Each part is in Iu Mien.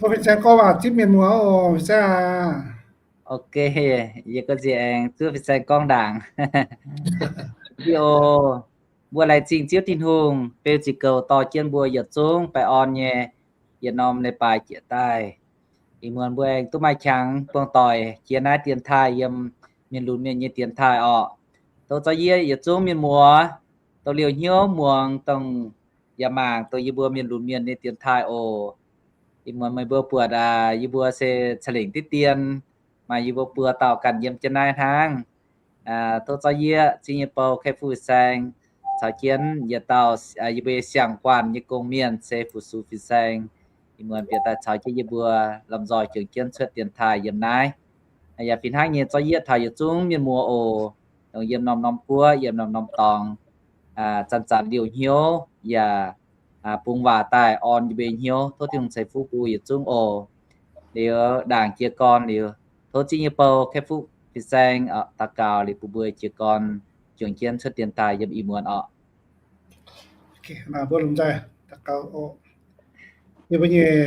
Tov fin-saeng gorngv waac zipv mienh muoz oc, fin-saeng aac. Ok, yie ga'nziex aengx zuov fin-saeng gorngv ndaangc. Video, mbuo laengz zingh Ziouv Tin-Hungh beu ziqc goux dorh jienv mbuo yietc zungv baengh orn nyei yietc norm leiz-baaix jiex daaih. Ih muonz mbuo aengx duqv maaih qangx buangh doic jiex naaiv dienx taaih yiem mienh lunx mienh nyei dienx taaih orqc. Tov zorqv yie yietc zungv mienh muoz dongh liouh hnyouv muangx, dongh yaac mangc dongh yie mbuo mienh lunx mienh nyei dienx taaih oc. Ih muonz meih mbuo buatc yie mbuo se ca'lengc diqv dien, maaih yie mbuo buo dauh ganh yiem jienv naaiv hnangv. Tov zorqv yie, Zingh nyei bou, Kai Fu Saeng, caux jienv yietc dauh yie mbuo nyei siang-guanh nyei gong-mienh se fu-sux fin-saeng, ih muonz bieqc daaih caux jienv yie mbuo lomh nzoih juangc jienv cuotv dienx taaih yiem naaiv. Yaac fih hnangv nyei zorqv yie taux yietc zungv mienh muoz oc, dongh yiem norm-norm guoqv, yiem norm-norm dorngx, zanc-zanc liouh hnyouv yaac bungx waac daaih orn yie mbuo nyei hnyouv. Tov Tin-Hungh ceix fuqv bun yietc zungv oc. Liuz ndaangc jiez gorn liuz, tov Zingh nyei bou, Kai Fu fin-saeng, daux gaux liuz bun mbuo jiez gorn juangc jienv cuotv dienx taaih yiem ih muonz orqc. Mbuo lomh nzoih daux gaux oc. Yie mbuo nyei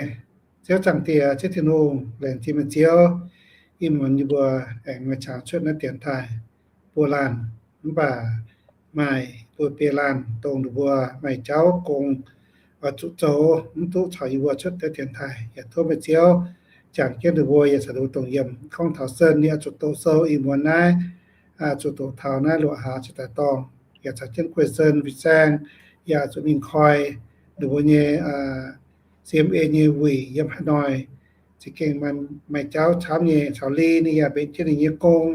Ziouv Zaangc Diex, Ziouv Tin-Hungh, laengz zingh meih Ziouv, ih muonz yie mbuo aengx maaih qangx cuotv naaiv dienx taaih buo laanh, mv baac maaih buo biei laanh dongh ninh mbuo maaih jauv gong oix zuqc zoux, mv duqv caux yie mbuo cuotv naaiv dienx taaih. Yaac tov meih Ziouv jangx jienv ninh mbuo, yaac caux ninh mbuo dongh yiem. Gorngv taux Sen, ninh oix zuqc doqc sou ih muonz naaiv, zuqc doqc taux naaiv luoqc hlaax ziouc daaih dorngh. Yaac caux jienv Guei Sen, Fin-Saeng, yaac zuqc mingh koi ninh mbuo nyei C M A nyei wuic yiem haaix hnoi. Za'gengh maaih jauv camv nyei. Caux Li ninh yaac mbenc jienv ninh nyei gong,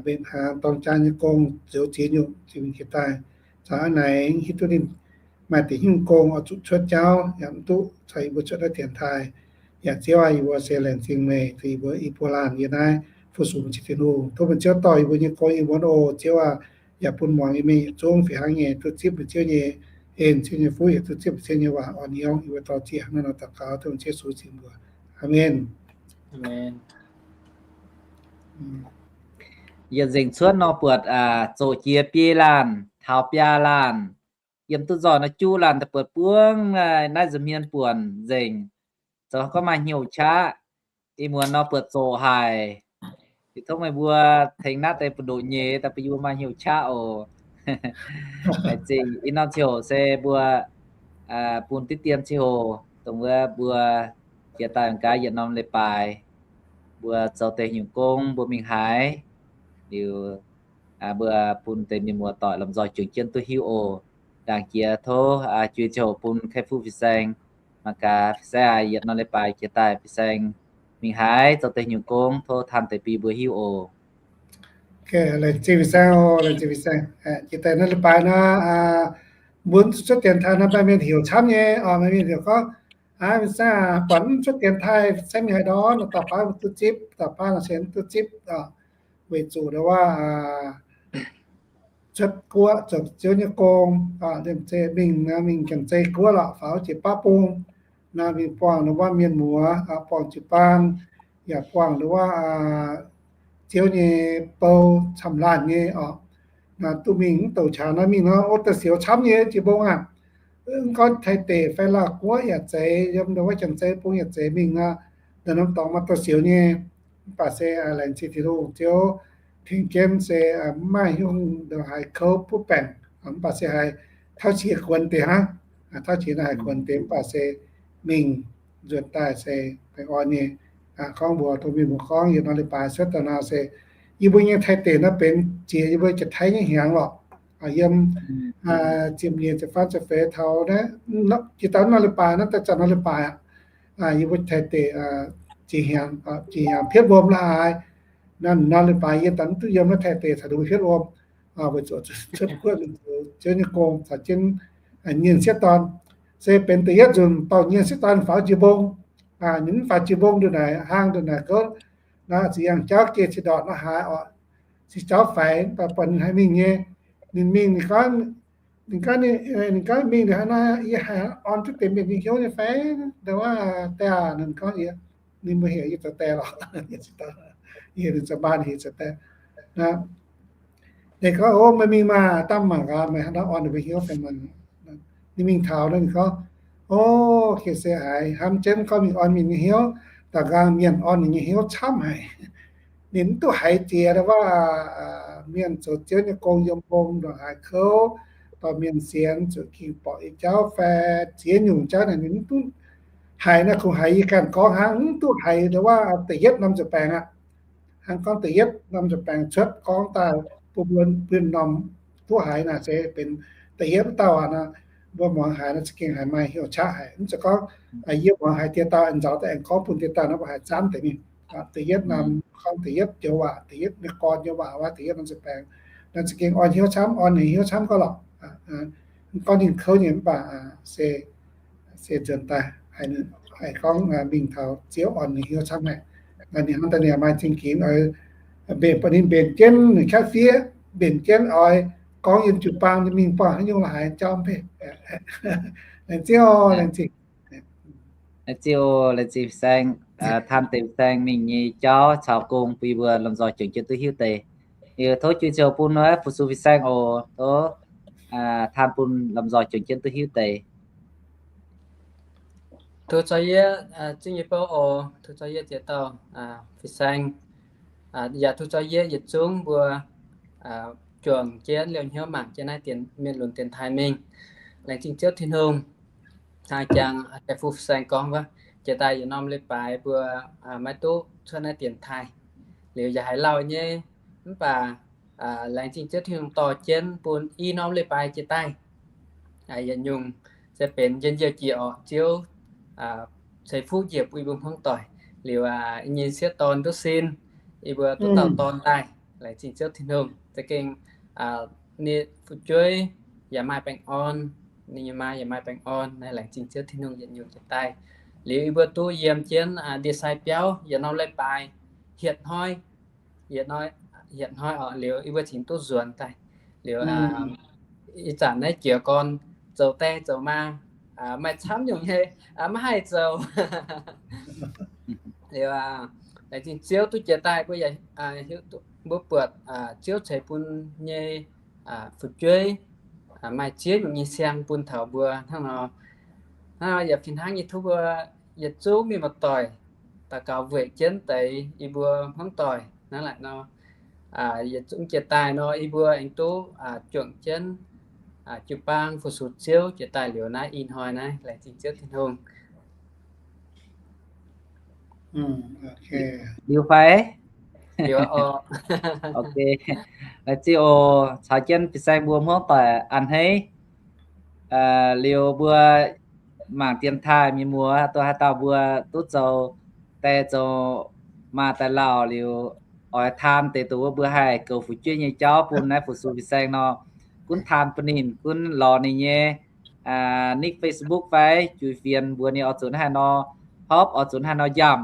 mbenc hnaangx dorng jaan nyei gong, zoux ziex nyungc zinh mingh jiex daaih. Caux hnangv naaic hiuv duqv ninh maaih deix nyungc gong oix zuqc cuotv jauv, yaac mv duqv caux yie mbuo cuotv naaiv dienx taaih. Yaac Ziouv aac, yie mbuo se laengz zingh meih, yie mbuo i buo laanh yiem naaiv fu-sux meih Ziouv Tin-Hungh. Tov meih Ziouv dorh yie mbuo nyei gong yiem wuov oc, Ziouv aac, yaac bun muangx yie mingh yietc zungv fih hnangv nyei duqv zipv meih Ziouv nyei en, Ziouv nyei fuqv, yaac duqv zipv meih Ziouv nyei waac orn hnyouv. Yie mbuo dorh ziex hnangv naaiv nor daux gaux tov meih Ziouv Yesu cingx mbuox. Aamen. Yietc nzengc cuotv nor buatc zoqc jiex biei laanh taux biaa laanh, yiem duqv nzoih nor juqv laanh daaih buatc buangv naaiv nza'hmien buonc nzengc. Zoux gorngv maaih hnyouv qaqv, ih muonz nor buatc zoqc haic. Yietc tov meih mbuo tengx naaiv deix buoz-ndoqv nyei daaih bun yie mbuo maaih hnyouv qaqv oc. Laengz zingh ih norm ziangh hoc se mbuo bun diqv dien ziangh hoc dongh wuov mbuo jiex daaih gaax yietc norm leiz-baaix, mbuo zoux deix nyungc gong mbuo mingh haaix, liuz mbuo bun deix mienh muoz doic lomh nzoih juangc jienv duqv hiuv oc. Ndaangc jiex tov juix ziangh hoc bun Kai Fu Fin-Saeng, mangc gaax Fin-Saeng aac, yietc norm leiz-baaix jiex daaih Fin-Saeng mingh haaix, zoux deix nyungc gong, tov taan deix bun mbuo hiuv oc. Laengz zingh Fin-Saeng oc, laengz zingh Fin-Saeng. Jiex daaih naaiv leiz-baaix nor, mbuo cuotv dienx taaih nor maaih mienh heuc camv nyei oc, maaih mienh heuc gorngv, aa, Fin-Saeng aac, buatc mv cuotv dienx taaih, Fin-Saeng mingh haaix ndau nor, dauh baav duqv zipv, dauh baav nor se mv duqv zipv oc. Weic zuqc ndau wuov cuotv guoqv zoux Ziouv nyei gong, liemh zeih mingh, mingh Janx-Zei guoqv lorqc, faaux jiex baav bung nor, mingh buangh ndau wuov mienh muoz, buangh jiu-baang, yaac buangh ndau wuov Ziouv nyei bou camv laanh nyei oc. Naaiv duqv mingh mv douc qangx nor, mingh nor o, da'siouc camv nyei jiex mbong aqv. Mv gorngv Taiv deic fai Lauv guoqv yaac zeiz, yiem ndau wuov Janx-Zei bung yaac zeiz mingh nor, ndau norm dorngx maaih da'siouc nyei. Mv baac se laengz zingh Tin-Hungh, Ziouv tengx jienv se mv maaih hnyouv ndau haaix kouv butv baengc, mv baac se haiz tauv qiex kuonx deix hnangv. Tauv qiex naaiv haiz kuonx deix mv baac se mingh nzuonx daaih se baengh orn nyei. Gorngv mbuox dongh mienh muoz gorngv yietc norm leiz-baaix cuotv daaih nor se yie mbuo nyei Taiv deic nor benx jiex yie mbuo Janx-Taiv nyei hnyangx lorqc. Yiem ziepc nyeic, ziepc faam, ziepc feix taux naaiv, jiex daaih norm leiz-baaix naaiv, daaih zanc norm leiz-baaix aqv. Yie mbuo Taiv deic jiex hnyangx, jiex hnyangx pietv wuom la'haaix. Naaiv norm leiz-baaix yie daaih mv duqv yiem naaiv Taiv deic caux ninh mbuo pietv wuom, weic zuqc cuotv guoqv zoux Ziouv nyei gong caux jienv nyienh sieqv dorn. Se benx da'yietv nzunc dorh nyienh sieqv dorn faaux jiex mbong. Ninh mv faaux jiex mbong ndongc naaic, hlang ndongc naaic gouv, naaiv ziqc yangh jauv geh cin-ndortc nor haaix oc, se jauv faix, mv baac buatc ninh haih mingh nyei. Ninh mingh, ninh gorngv, ninh gorngv, ninh gorngv mingh liuz hnangv naaiv, yie haiz orn duqv deix mienh nyei hnyouv nyei fai? Ndau wuov die aac, ninh gorngv, ninh mbuo heuc yie zoux die lorqc. Yie heuc ninh zoux maa, ninh heuc zoux die. Ninh gorngv, o, meih mingh maah, dangh mangc gaax meih hnangv naaiv orn ninh mbuo hnyouv fai maah. Ninh mingh taux nor ninh gorngv, O, gengh se haiz hnamv jienv gorngv mingh orn mienh nyei hnyouv, da'nqaang mienh orn ninh nyei hnyouv camv haic. Ninh mv duqv haiz jiex daaih waac, mienh zoux Ziouv nyei gong yiem mbong ndongc haaix kouv, dorh mienh sienx zuqc ging borqc nyei jauv fai ziex nyungc jauv naaic ninh mv duqv haiz. Naaiv kungx haiz yie ganh gorngv hnangv, mv duqv haiz daaih waac da'yietv norm nzuih baengc aqv. Hnangv gorngv da'yietv norm nzuih baengc cuotv gorngv daaih bun mbuo bun norm duqv haiz naaic se benx da'yietv wuov dauh aqv. Mbuo muangx haiz naaiv za'gengh haiz maaih hnyouv qaqv haic. Mv zeiz gorngv yie muangx haiz dieh dauh aengx nzauz daaih aengx gorngv bun dieh dauh naaiv mbuo haiz zaanv deix mingh. Da'yietv norm gorngv da'yietv joux waac, da'yietv nyei gorn nyei waac, waac da'yietv norm nzuih baengc, naaiv za'gengh orn hnyouv camv, orn ninh hnyouv camv gauh lorqc. Gorngv ninh kouv nyei mv baac se nzuonx daaih haiz gorngv mingh taux Ziouv orn ninh hnyouv camv haic. Ninh hnangv daaih ninh maaih zingh ginx oix mbenc, bun ninh mbenc jienv ninh qaqv fiev, mbenc jienv oix gorngv yiem jiu-baang nyei mingh buangh haaix nyungc la'haaix jauv mv baac. Laengz zingh, laengz zingh. Laengz zingh, laengz zingh fin-saeng, taan deix fin-saeng mingh nyei jauv caux gong bun yie mbuo lomh nzoih juangc jienv duqv hiuv deix. Liuz tov juix ziouc bun fu-sux fin-saeng oc. Tov taan bun lomh nzoih juangc jienv duqv hiuv deix. Tov caux yie, zingh nyei bou oc. Tov caux yie ziex dauh fin-saeng, yaac tov caux yie yietc zungv mbuo juangc jienv liouh hnyouv mangc jienv naaiv mienh lunx dienx taaih mingh. Laengz zingh Ziouv Tin-Hungh. Hnangv jangx deix fu-saeng gorngv wuov, jiex daaih yietc norm leiz-baaix mbuo maiv duqv cuotv naaiv dienx taaih. Liuz yaac haiz lauh nyei, mv baac laengz zingh Ziouv Tin-Hungh dorh jienv bun i norm leiz-baaix jiex daaih yietc nyungc se benx njien-youh jiex orqc, Ziouv ceix fuqv njiec bun yie mbuo hmuangv doic. Liuz nyei sieqv dorn duqv sin, yie mbuo duqv dauh dorn daaih. Laengz zingh Ziouv Tin-Hungh. Za'gengh ninh fu'jueiv yaac maaih baengh orn, ninh nyei maa yaac maaih baengh orn. Naaiv laengz zingh Ziouv Tin-Hungh yietc nyungc jiex daaih. Liuz yie mbuo duqv yiem jienv ndie-sai biauv yietc norm leiz-baaix hietc hnoi, hietc hnoi orqc. Liuz yie mbuo cingx duqv nzuonx daaih. Liuz ih zanc naaiv jiez gorn zoux die zoux maa maaih camv nyungc nyei, maiv haih zoux. Liuz laengz zingh Ziouv duqv jiex daaih mbuo yaac hiuv duqv, mbuo buatc Ziouv ceix bun nyei fu'jueiv maaih ziex nyungc nyei siang bun taux mbuo hnangv nor. Hnangv nor yaac fih hnangv nyei tov mbuo yietc zungv mienh muoz-doic daux gaux weic jienv deix yie mbuo hmuangv doic hnangv naaic nor. Yietc zungv jiex daaih nor yie mbuo aengx duqv juangc jienv jiu-baang fu-sux Ziouv jiex daaih liuz naaiv ih hnoi naaiv. Laengz zingh Ziouv Tin-Hungh. Liuz fai? Liuz oc. Ok. Laengz zingh oc, caux jienv fin-saeng mbuo hmuangv doic a'hneiv. Liuz mbuo mangc dienx taaih mienh muoz, duqv haaix dauh mbuo duqv zoux die zoux maa daaih lauh liuz, oix taan deix dongh wuov mbuo haih goux fu'jueiv nyei jauv bun naaiv fu-sux fin-saeng nor, gunv taan bun ninh, gunv lorz ninh nyei nick Facebook fai juix fienx mbuox ninh oix zuqc naaiv haaix nor hopv, oix zuqc naaiv haaix nor njaamv.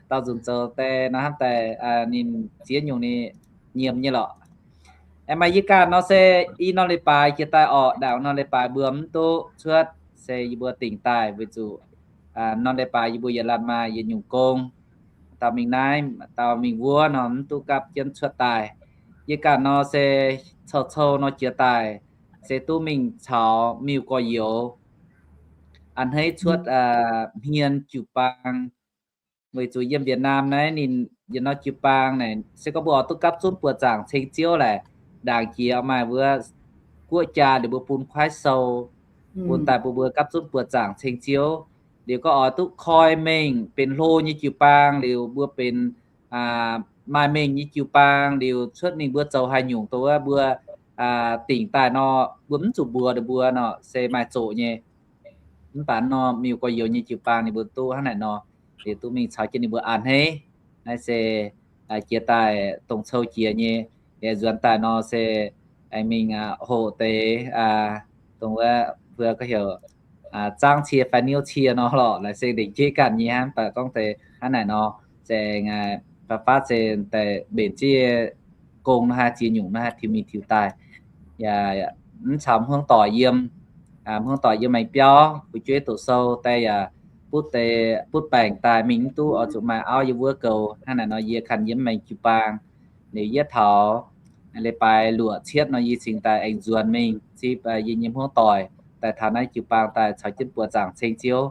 Dauh nzunc zoux die nor hnamv daaih ninh ziex nyungc ninh nyiemc nyei lorqc. Aengx maaih yie ganh nor se i norm leiz-baaix jiex daaih orqc, ndaangc norm leiz-baaix mbuo mv duqv cuotv, se yie mbuo dingc daaih weic zuqc norm leiz-baaix yie mbuo yietc laanh maaih yietc nyungc gong. Dauh mingh naaiv, dauh mingh wuov nor mv duqv gapv jienv cuotv daaih. Yie ganh nor se cou-cou nor jiex daaih se duqv mingh caux miuc-gorx-youz a'hneiv cuotv hmien jiu-baang. Weic zuqc yiem Việt Nam naaiv ninh yietc norm jiu-baang naaic se gorngv mbuo oix duqv gapv zunv buoz zaangc ceng Ziouv laaic, ndaangc jiex maaih wuov guoqv jaa liuz mbuo bun kuaaiv sou bun daaih bun mbuo gapv zunv buoz zaangc ceng Ziouv. Liuz gorngv oix duqv koi mengh benx hlo nyei jiu-baang liuz mbuo benx maaih mengh nyei jiu-baang liuz cuotv mingh mbuo zoux haaix nyungc dongh wuov mbuo dingc daaih nor, mbuo mv zuqc mbuox ninh mbuo nor se maaih zoqc nyei. Mv baac nor miuc-gorx-youz nyei jiu-baang ninh mbuo duqv hnangv naaic nor, liuz duqv mingh caux jienv ninh mbuo a'hneiv. Naaiv se jiex daaih dongh cou jiex nyei. Liuz nzuonx daaih nor se aengx mingh hoqc deix dongh wuov mbuo gorngv heuc zangv cie fai niouv cie nor lorqc, laaix se ndengc jeiv ganh nyei hnangv. Mv baac gorngv deix hnangv naaic nor, se aengx faaux-faaux se daaih mbenc jienv gong nor haih ziex nyungc nor haih tiux mingh tiux daaih. Yaac mv caux hmuangv doic yiem, hmuangv doic yiem maengx biauv, fu'jueiv doqc sou daaih yaac butv deix, butv baengc daaih mingh mv duqv, oix zuqc maaih auv yiem wuov goux. Hnangv naaic nor yie ganh yiem maengx jiu-baang. Liuz yietv taux leiz-baaix luoqc cietv nor yie cingx daaih aengx nzuonx mingh zipv yie nyei hmuangv doic. daaih taux naaiv jiu-baang daaih caux jienv buoqc zaangc ceng Ziouv,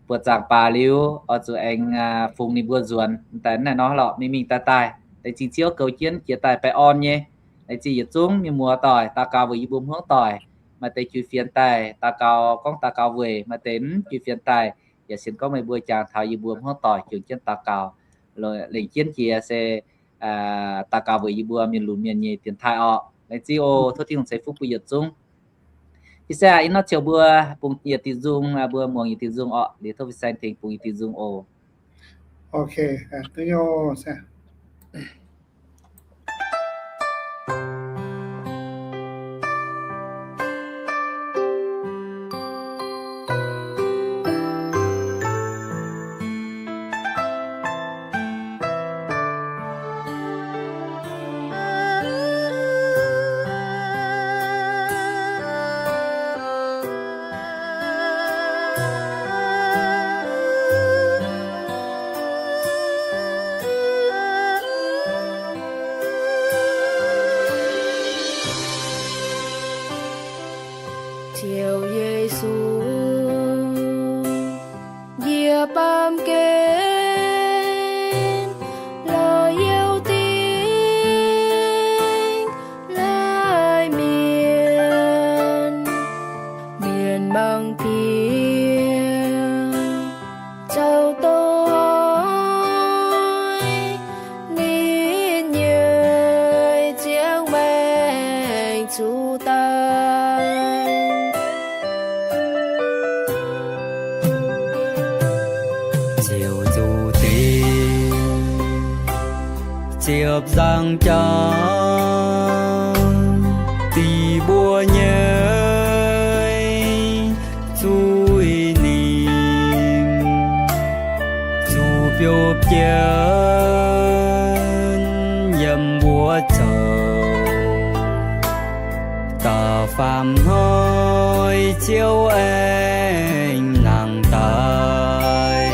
buoqc zaangc baac liuz oix zuqc aengx fungx ninh mbuo nzuonx daaih naaiv nor lorqc, mingh mingh daaih daaih. Laengz zingh Ziouv goux jienv jiex daaih baengh orn nyei. Laengz zingh yietc zungv mienh muoz doic daux gaux weic yie mbuo hmuangv doic. Maaih deix juiz fienx daaih daux gaux, gorngv daux gaux weic, maaih deix mv juiz fienx daaih, yaac sienx gorngv meih mbuo jangx taux yie mbuo hmuangv doic jangx jienv daux gaux, lengc jienv jiex se daux gaux weic yie mbuo mienh lunx mienh nyei dienx taaih orqc. Laengz zingh oc. Tov Tin-Hungh ceix fuqv bun yietc zungv. Ih zanc ih hnoi ziouc mbuo bungx yietc diuh nzung, mbuo muangx yietc diuh nzung orqc. Liuz tov fin-saeng tengx bungx yietc diuh nzung oc. Ziouv Yesu, yie baamh gen la'yiuh dingc la'mienh, mienh mangc diex zoux doic, ninh nyei ziangh maengc zuqc daaih. Ziouv zuqc dingc ziepc nzangc jauv, dingc mbuo nyei zuiz ninh, zuqc biopv jienv yiem wuov zoux. Da'faam hnoi Ziouv aengx nangc daaih.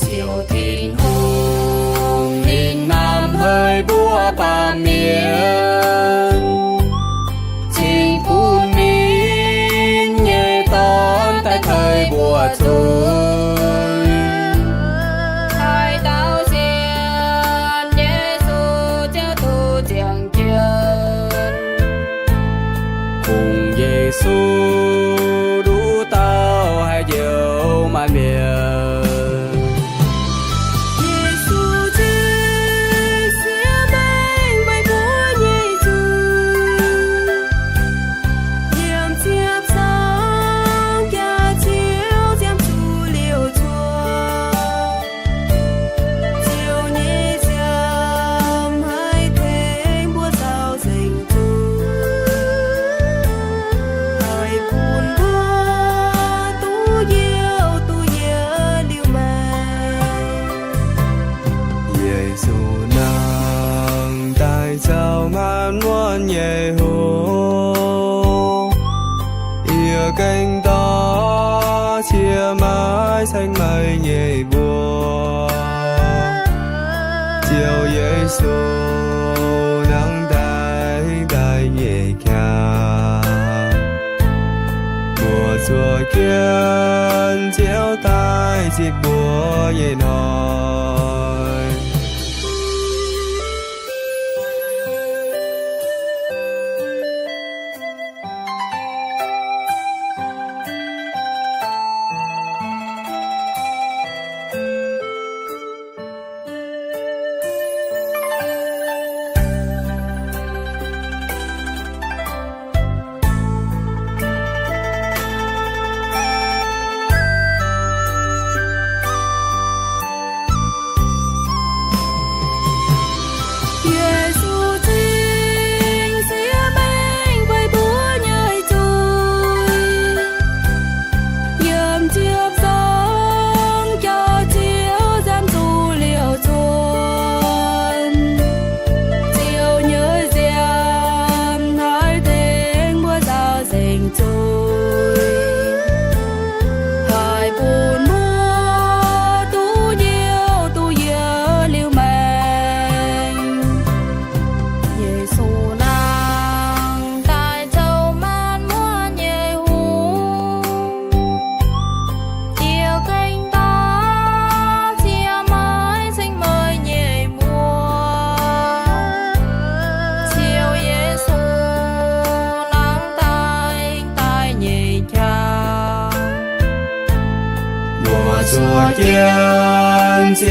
Ziouv Tin-Hungh ninh hnamv haic mbuo baamh mienh, cingx bun ninh nyei Dorn daaih tei mbuo zuiz. Haaix dauh sienx Yesu ziouc duqv ziangh jienv. Kungx Yesu nduqc dauh haih njoux maaih mienh. Yesu nziex sieqv maengh meih mbuo nyei zuiz, yiem ziepc nzangc jaax Ziouv ziangh zuqc liouc zuoqv. Ziouv nyei ziangh haih tengx mbuo zaux nzengc zuqc, haih bun mbuo duqv youh duqv yietc liuz maengc. Yesu nangh daaih caux ngaanc muonc nyei hoc, yie gengh dorh cie maaiv saeng-maaiz nyei mbuox. Ziouv Yesu nangh daaih daaih nyei qaqv, mbuo zuov jienv Ziouv daaih zipv mbuo nyei hnoi.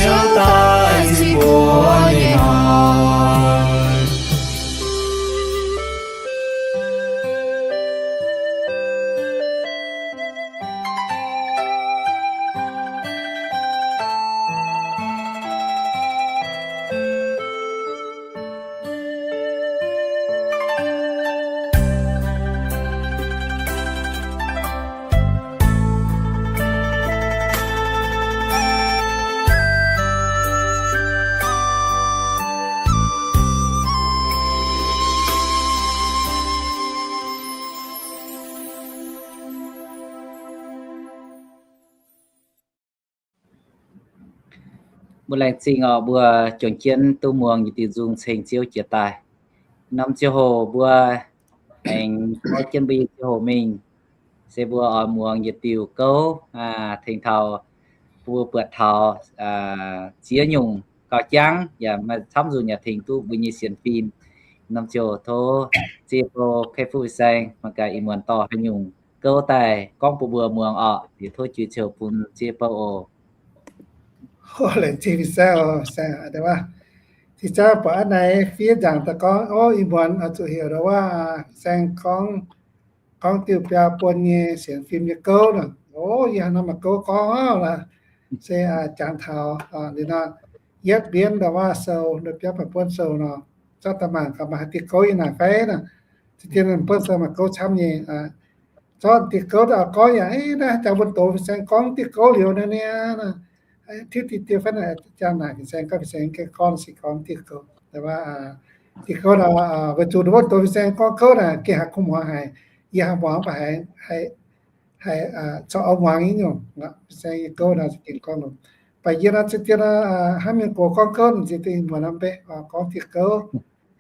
ziouv daaih nzipc mbuo nyei hnoi. Mbuo laengz zingh oc, mbuo juangc jienv duqv muangx yietc diuh nzung ceng Ziouv jiex daaih. Norm ziangh hoc mbuo aengx goiv jienv mbuo nyei ziangh hoc mingh, se mbuo oix muangx yietc diuh gouv, tengx taux mbuo buatc taux ziex nyungc gauh jangv yaac maaih camv nzunc yaac tengx duqv mbuo nyei sienx fim. Norm ziangh hoc tov Ziouv Kai Fu Saeng mangc gaax ih muonz dorh haaix nyungc gouv daaih gorngv bun mbuo muangx orqc. Liuz tov jiex ziouc bun Ziouv bou oc. Laengz zingh Fin-Saeng oc, Saeng aqv. Tin-Saeng buatc a'naaiv fiev nzaangc daaih gorngv, o, ih muonz oix zuqc heuc ndau wuov Saeng gorngv, gorngv diuh biaa buonc nyei sienx fim nyei gouv nor. O, yie haaix nor maaih gouv gorngv laaix. Se jangx taux liuz nor, yietv mbienv ndau wuov sou, ndau biaa buonc buonc sou nor, zorqv daaih mangc gaax maaih haaix diuh gouv yiem naaic fai nor. Zinh dien buonc sou maaih gouv camv nyei. Zorqv diuh gouv daaih gorngv yaac, naaiv jangx mbuo doz Fin-Saeng gorngv diuh gouv liuz naaiv niaa, tiuv diuh diuh fai naaic jangx naaic Fin-Saeng gorngv, Fin-Saeng gengh gorngv se gorngv diuh gouv. Da'faanh diuh gouv nor, weic zuqc mbuo doz Fin-Saeng gorngv gouv naaic gengh haiz kungx muangx haic. Yie haiz muangx mv baac haiz, haiz corc oix muangx nyei nyungc. Fin-Saeng nyei gouv nor za'gengh gorngv longx. Mv baac yie nor zinh dien nor, hnangv mienh gox gorngv gouv nor zinh dien muonz nor mbeqc gorngv diuh gouv.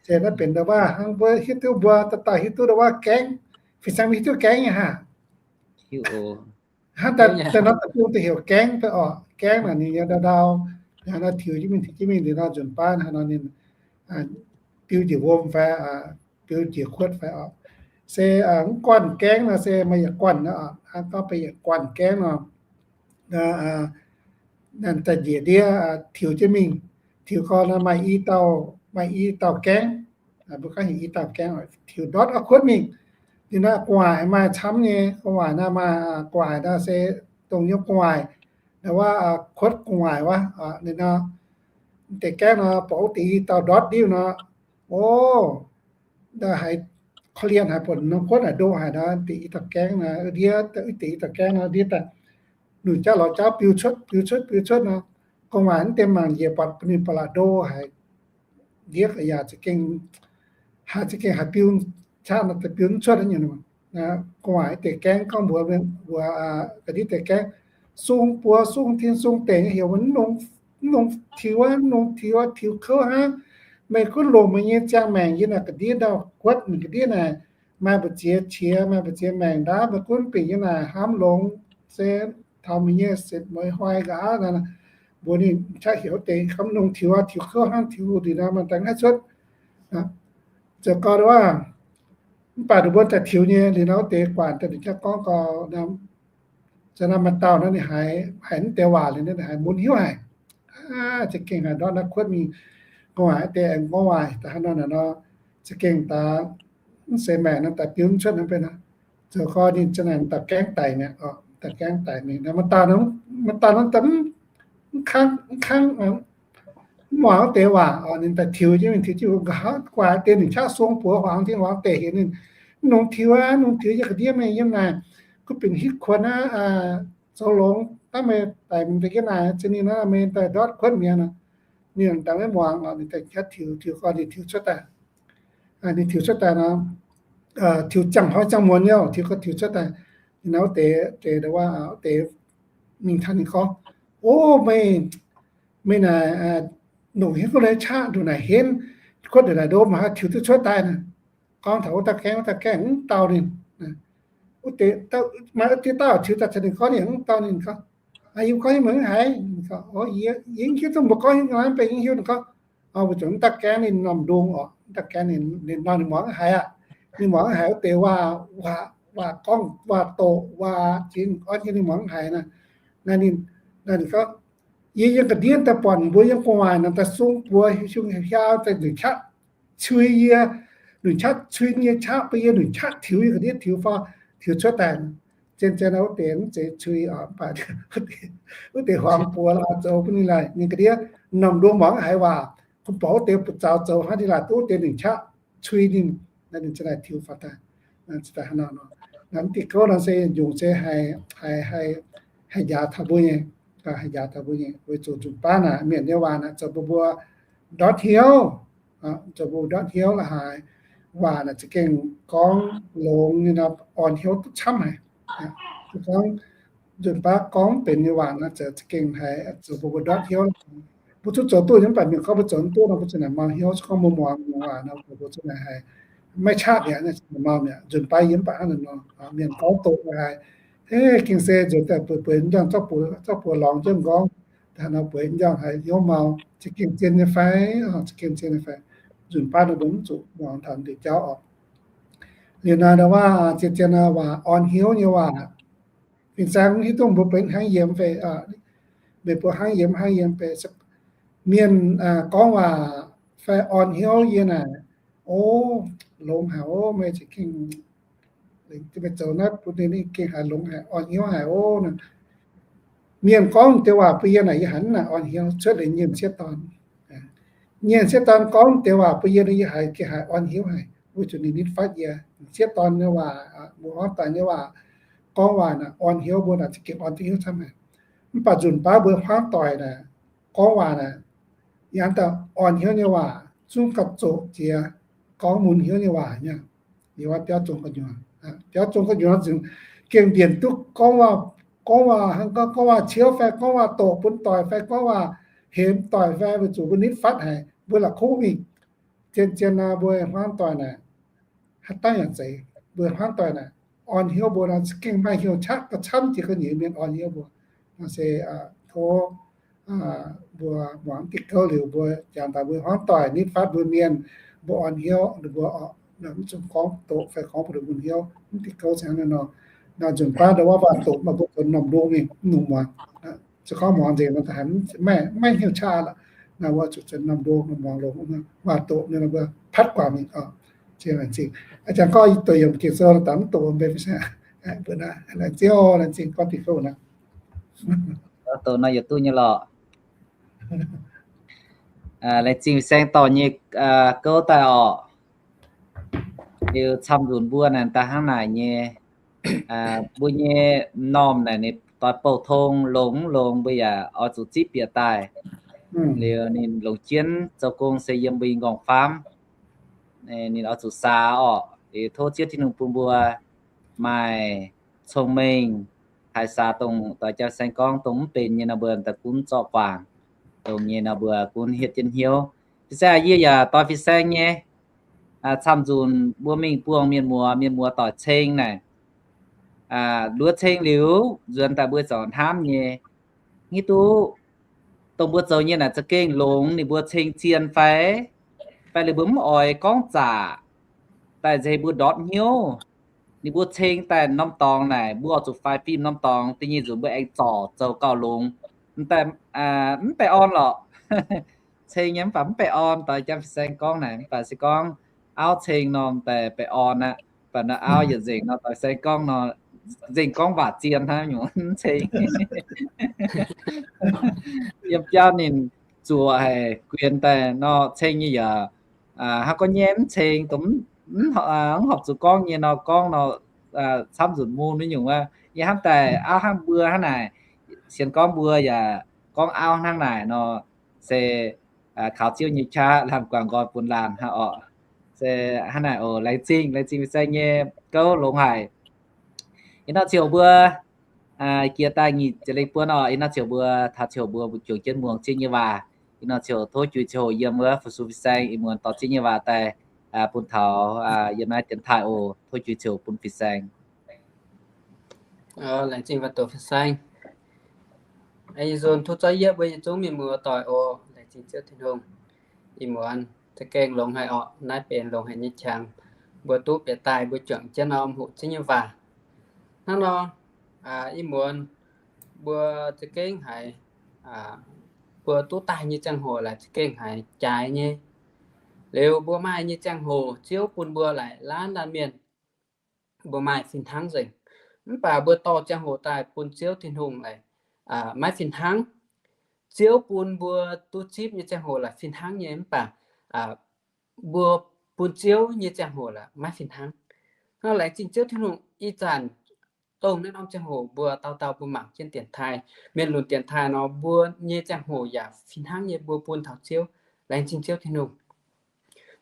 Se naaiv benx ndau wuov hnangv mbuo hiuv duqv, mbuo dauh dauh hiuv duqv ndau wuov gaengv. Fin-Saeng mbuo hiuv duqv gaengv nyei haah? Hnangv daaih nor da'bung da'heuc gaengv deix orqc. Gaengv naaic ninh nyei ndau ndau, hnangv nor tiux jienv mingh, tiux jienv mingh liuz nor nzunc baav hnangv nor ninh biu njiec wuom fai biu njiec kuotv fai orqc. Se mv guanh gaengv nor se maaih yietc guanh nor, hnangv gorngv benx yietc guanh gaengv nor, daaih njiec ndiev tiux jienv mingh. Tiux gorn nor maaih i dauh, maaih i dauh gaengv, mbuo gorngv heuc i dauh gaengv, tiux ndortv orqc kuotv mingh. Liuz nor gu'nguaaic maaih camv nyei, gu'nguaaic nor maaih, gu'nguaaic nor se dongh yiem gu'nguaaic, ndau wuov kuotv gu'nguaaic wuov. Liuz nor deix gaengv nor buatc wuov deix i dauh ndortv ndiev nor, o, haiz korv-lienh haic, buatc norm kuotv naaic ndo haic nor, deix i dauh gaengv nor ndiev, deix i dauh gaengv nor ndiev daaih, nunc jauv lorz jauv biu cuotv, biu cuotv, biu cuotv nor, gu'nguaaic mv deix mangc njiec buatc ninh ba'laqc ndo haic, ndiev yaac za'gengh, haiz za'gengh haiz biu, qaqv nor daaih biu mv cuotv nyei. Gu'nguaaic deix gaengv gorngv mbuox mbuo, ga'ndiev deix gaengv, sung buoz sung tin sung deic nyei heuc mbuo, mv nongx tiux aqv, mv nongx tiux aqv, tiux kouv hnangv. Meih gunv longc meih nyei ziangh maengc yiem naaic ga'ndiev ndau-guotv, ga'ndiev naaic maaih mbu'ziex qiex, maaih mbu'ziex maengc ndaauv, meih gunv bingc yiem naaic hnamv longx se taux meih nyei setv mueiz hnoi nqa'haav. Mbuox ninh qaqv heuc wuov deix gorngv, mv nongx tiux aqv, tiux kouv hnangv, tiux liuz nor maaih daaih mv haih cuotv. Zoux gau wuov, mv baac ninh mbuo daaih tiux nyei. Liuz nor wuov deix guaax daaih ninh qaqv gorngv gau, nor maaih dauh nor ninh haiz, haiz mv deix waac liuz nor ninh haiz mun hiuv haic. Za'gengh haiz ndortv naaiv kuotv mingh, gu'nguaaic deix aengx gorngv waac daaih hnangv nor naaic nor, za'gengh daaih mv seix maengc nor daaih biu mv cuotv nor, benx nor, zoux gau ninh za'naaic daaih gaengv daic mi'aqv, daaih gaengv daic mingh. Maaih dauh, maaih dauh nor daaih mv kangv, mv kangv, mv muangx wuov deix waac, ninh daaih tiux jienv mingh, tiux jienv nqa'haav guaax deix ninh qaqv sung buoz huaangx tin huaangx deic heuc ninh, mv nongx tiux aqv, mv nongx tiux, yie ga'ndiev meih yiem naaic gunv bingc hitv kuonx aqv, zoux longx aqv, meih daic mingh daaih yiem naaic za'gengh nor meih daaih ndortv kuotv mi'aqv nor. Ninh daaih maiv muangx, ninh daaih qaqv tiux, tiux gau ninh tiux cuotv daaih. Ninh tiux cuotv daaih nor, tiux ziangh hnoi ziangh muonz nyei, tiux gau tiux cuotv daaih. Ninh wuov deix, deix, wuov deix mingh taux ninh gorngv, O, meih, meih naaic longc henv gorngv leiz qaqv nduqc naaic henv, kuotv nduqc naaic ndo maiv haih tiux duqv cuotv daaih naaic. Gorngv taux wuov dauh gaengv, wuov dauh gaengv mv dau ninh. Wuov deix, maaih wuov deix dauh tiux daaih caux ninh gorngv, ninh mv dau ninh gorngv, Yie gorngv nyei meih mv haiz. Yie mv hiuv duqv mbuo gorngv nyei, mv baac yie hiuv ninh gorngv, Weic zuqc mv dauh gaengv ninh norm ndongh orqc, mv dauh gaengv ninh, ninh nor ninh muangx mv haiz aqv. Ninh muangx mv haiz wuov deix waac, waac gorngv, waac doqc, waac jiex orn nyei ninh muangx mv haiz naaic. Naaiv ninh, naaiv ninh gorngv, Yie yiem ga'ndiev daaih buatc mbuo yiem gu'nguaaic naaic daaih sung buoz hiuv hiuv hiaau daaih nunc qaqv cui yie, nunc qaqv cui nyei qaqv bun yie nunc qaqv tiux yie ga'ndiev tiux fai tiux cuotv daaih. Zien-zien wuov deix mv zeiz cui oc, mv baac wuov deix huaang buoz la'zoux bun ninh laaix ninh ga'ndiev norm nduov muangx haiz waac, kungx borqv wuov deix buoz zaux zoux hnangv ninh laaix duqv wuov deix nunc qaqv cui ninh, ninh ziouc daaih tiux faaux daaih. Naaiv mv diuh gouv nor se nyungc se haih, haih, haih njaaux taux mbuo nyei, haih njaaux taux mbuo nyei. Weic zuqc nzunc baav naaic mienh nyei waac naaic zoux bun mbuo ndortv hnyouv, zoux bun mbuo ndortv hnyouv la'haaix. Waac naaic za'gengh gorngv longx nyei nor, orn hnyouv duqv camv haic. Gorngv nzunc baav gorngv mv benx nyei waac naaic zoux za'gengh haih zoux bun mbuo ndortv hnyouv. Mbuo zungv zoux duqv nyei, mv baac mienh gorngv mbuo zoux mv duqv nor, mbuo za'naaic mau hnyouv. Se gorngv mbuo muangx waac nor, mbuo za'naaic haih maiv qaqv mi'aqv, mau mi'aqv. Nzunc baav yie mv baac hnangv naaic nor, mienh gorngv doqc haic, gengh se nzuonx daaih bueix bueix njorngh zorqv buoz, zorqv buoz lorngx jienv nqorngv, daaih nor bueix njorngh haiz hnyouv mau, za'gengh zien nyei fai? Za'gengh zien nyei fai? Nzunc baav nor mbuo mv zuqc muangx taux ndeic jauv oc. Liuz naaic waac zien-zien waac orn hnyouv nyei waac. Fin-saeng mv hiuv duqv mbuo benx hnangv yiem fai, meih mbuo hnangv yiem hnangv yiem fai. Mienh gorngv waac fai orn hnyouv yie naaic, o, longx haic ov, meih za'gengh, meih zoux naaiv bun ninh gengh haiz longx haic, orn hnyouv haic ov. Mienh gorngv deix waac bun yie naaic, yie haiz naaic orn hnyouv cuotv liuz nyei m'sieqv dorn. Nyei m'sieqv dorn gorngv deix waac bun yie, yie haiz gengh haiz orn hnyouv haic, weic zuqc ninh nitv fatv yie. M'sieqv dorn nyei waac, mbuo hmuangv doic nyei waac, gorngv waac naaic orn hnyouv, mbuo naaic za'gengh orn duqv hnyouv camv haic. Mv baac nzunc baav mbuo hmuangv doic naaic, gorngv waac naaic, yie hnamv daaih orn hnyouv nyei waac zungv gauh zoqc jiex gorngv mun hnyouv nyei waac nyei. Yie biauv zong gu'nyuoz, biauv zong gu'nyuoz zingx gengh mbienc duqv gorngv waac, gorngv waac hnangv gorngv, gorngv waac ciouv fai gorngv waac doqc bun doic fai gorngv waac hemx doic fai, weic zuqc mbuo nitv fatv haic, mbuo la'kuqv mingh. Zien-zien nor mbuo hmuangv doic naaic, haaix dauh yaac zeiz, mbuo hmuangv doic naaic, orn hnyouv mbuo nor za'gengh maaih hnyouv qaqv gauh camv jiex ga'nyiec mienh orn hnyouv mbuo. Nor se tov mbuo muangx diuh gouv liuz mbuo jangx daaih mbuo hmuangv doic nitv fatv mbuo mienh, mbuo orn hnyouv ninh mbuo, mv zuqc gorngv doqc fai gorngv bun ninh mbuo hnyouv. Mv diuh gouv se hnangv naaiv nor. Naaiv nzunc baav ndau wuov waac doqc maaih mbuo zoux norm ndongh mingh mv nungx muangx. Se gorngv muangx nzengc nor, maiv hnyouv qaqv lorqc. Naaiv wuov zuqc zoux norm ndongh muangx longx, waac doqc ninh mbuo patv guangc mingh oc. Zingh laengz zingh. A'jangx gorngv doqc yiem Ging-Sou daaih mv doqc mbenc fai, mbuo naaiv laengz zingh oc, laengz zingh gorngv diuh gouv naaiv. Doqc nor yietc duqv nyei lorqc. Laengz zingh saeng dorh nyei gouv daaih oc. Liuz camv nzunc mbuo naaic daaih hnangv naaic nyei, mbuo nyei m'normh naaic ninh doix bouh tong longx mv longx mbuo yaac oix zuqc zipv bieqc daaih. Liuz ninh longc jienv zoux gong se yiem mbuo nyei m'nqorngv-famv. Ninh oix zuqc saax orqc. Liuz tov Ziouv Tin-Hungh bun mbuo maaih cong-mengh, haih saax dongh doix jaa saeng gorngv dongh mv benx nyei nor mbuo daaih gunv zorqv guangc, dongh nyei nor mbuo gunv hietv jienv hnyouv. Fin-saeng yie yaac doix fin-saeng nyei. Camv nzunc mbuo mingh buangh mienh muoz, mienh muoz doic ceng naaic, luov ceng liuz nzuonx daaih mbuo ziouc hnamv nyei, hiuv duqv dongh mbuo zoux nyei naaic za'gengh longx ninh mbuo ceng zien fai, fai ninh mbuo mv oix gorngv zaqc daaih nzengc mbuo ndortv hnyouv. Ninh mbuo ceng daaih norm dorngx naaic mbuo oix zuqc faix fim norm dorngx, da'nyeic nzunc mbuo aengx zorc zoux gauh longx. Mv daaih, mv baengh orn lorqc. Ceng nyei mv baac mv baengh orn, doix jaa fin-saeng gorngv naaic, mv baac se gorngv auv ceng nor daaih baengh orn aqv. Mv baac nor auv yietc nzengc nor doix saeng gorngv nor, nzengc gorngv waac zien hnangv nyungc mv ceng. Yiem biauv ninh zuoqc haic, guenx daaih nor ceng nyei yaac hnangv gorngv nyei mv ceng, dongh mv horpc zuqc gorngv nyei nor gorngv nor, camv nzunc mun naaiv nyungc aqv. Yie hnamv daaih auv hnangv mbuo hnangv naaic, sienx gorngv mbuo yaac gorngv auv hnangv naaic nor, se kaux Ziouv nyei qaqv lamh guangc nqoi bun laanh hnangv orqc. Se hnangv naaic oc. Laengz zingh, laengz zingh fin-saeng nyei gouv longx haic. Ih hnoi ziouc mbuo jiex daaih nyic ziepc lengh buonv oc. Ih hnoi ziouc mbuo taux ziouc mbuo juangc jienv muangx Ziouv nyei waac. Ih hnoi ziouc tov juix ziouc hoc yiem wuov fu-sux fin-saeng ih muonz dorh Ziouv nyei waac daaih bun taux yiem naaiv dienx taaih oc. Tov juix ziouc bun fin-saeng. Laengz zingh waac doqc fin-saeng. Yie nzunc tov zorqv yietv mbuo yietc zungv mienh muoz doic oc. Laengz zingh Ziouv Tin-Hungh. Ih muonz za'gengh longx haic orqc. Naaiv benx longx haic nyei qangx, mbuo duqv bieqc daaih mbuo juangc jienv norm hoqc Ziouv nyei waac. Hnangv nor, ih muonz mbuo za'gengh haiz mbuo duqv daaih nyei ziangh hoc laaix za'gengh haiz jaaix nyei. Liuz mbuo maaih nyei ziangh hoc Ziouv bun mbuo laaix laanh laanh mienh mbuo maaih fih hnangv nzengc. Mv baac mbuo dorh ziangh hoc daaih bun Ziouv Tin-Hungh laaix maiv fih hnangv. Ziouv bun mbuo duqv zipv nyei ziangh hoc laaix fih hnangv nyei, mv baac mbuo bun Ziouv nyei ziangh hoc laaix maiv fih hnangv. Hnangv laengz zingh Ziouv Tin-Hungh ih zanc dongh naaiv norm ziangh hoc mbuo dauh dauh mbuo mangc jienv dienx taaih, mienh lunc dienx taaih nor, mbuo nyei ziangh hoc yaac fih hnangv nyei mbuo bun taux Ziouv. Laengz zingh Ziouv Tin-Hungh.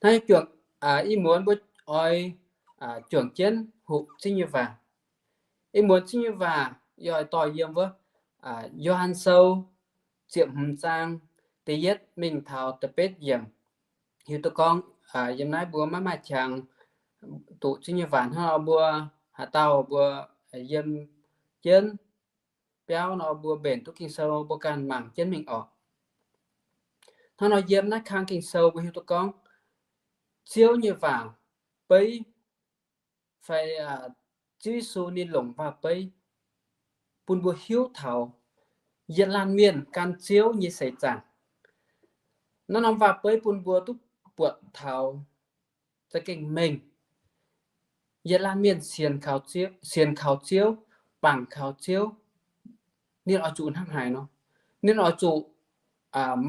Hnangv juangc, ih muonz mbuo oix juangc jienv hoqc Ziouv nyei waac. Ih muonz Ziouv nyei waac yie oix dorh yiem wuov Yo^han Sou ziepc hmz zaang da'yietv mingh taux da'betv yiemc. Hiuv duqv gorngv yiem naaiv mbuo maiv maaih qangx doqc Ziouv nyei waac hnangv nor, mbuo haaix dauh mbuo yiem jienv biauv nor, mbuo mbenc duqv Ging-Sou mbuo ganh mangc jienv mingh orqc. Hnangv nor yiem naaiv kang Ging-Sou mbuo hiuv duqv gorngv Ziouv nyei waac beiv fai Ziouv Yesu ninh longc waac-beiv bun mbuo hiuv taux yietc laanh mienh gan Ziouv nyei seix zaangc. Naaiv norm waac-beiv bun mbuo duqv buatc taux za'gengh mengh yietc laanh mienh sienx kaux Ziouv, bangc kaux Ziouv, ninh oix zuqc hnangv haaix nor. Ninh oix zuqc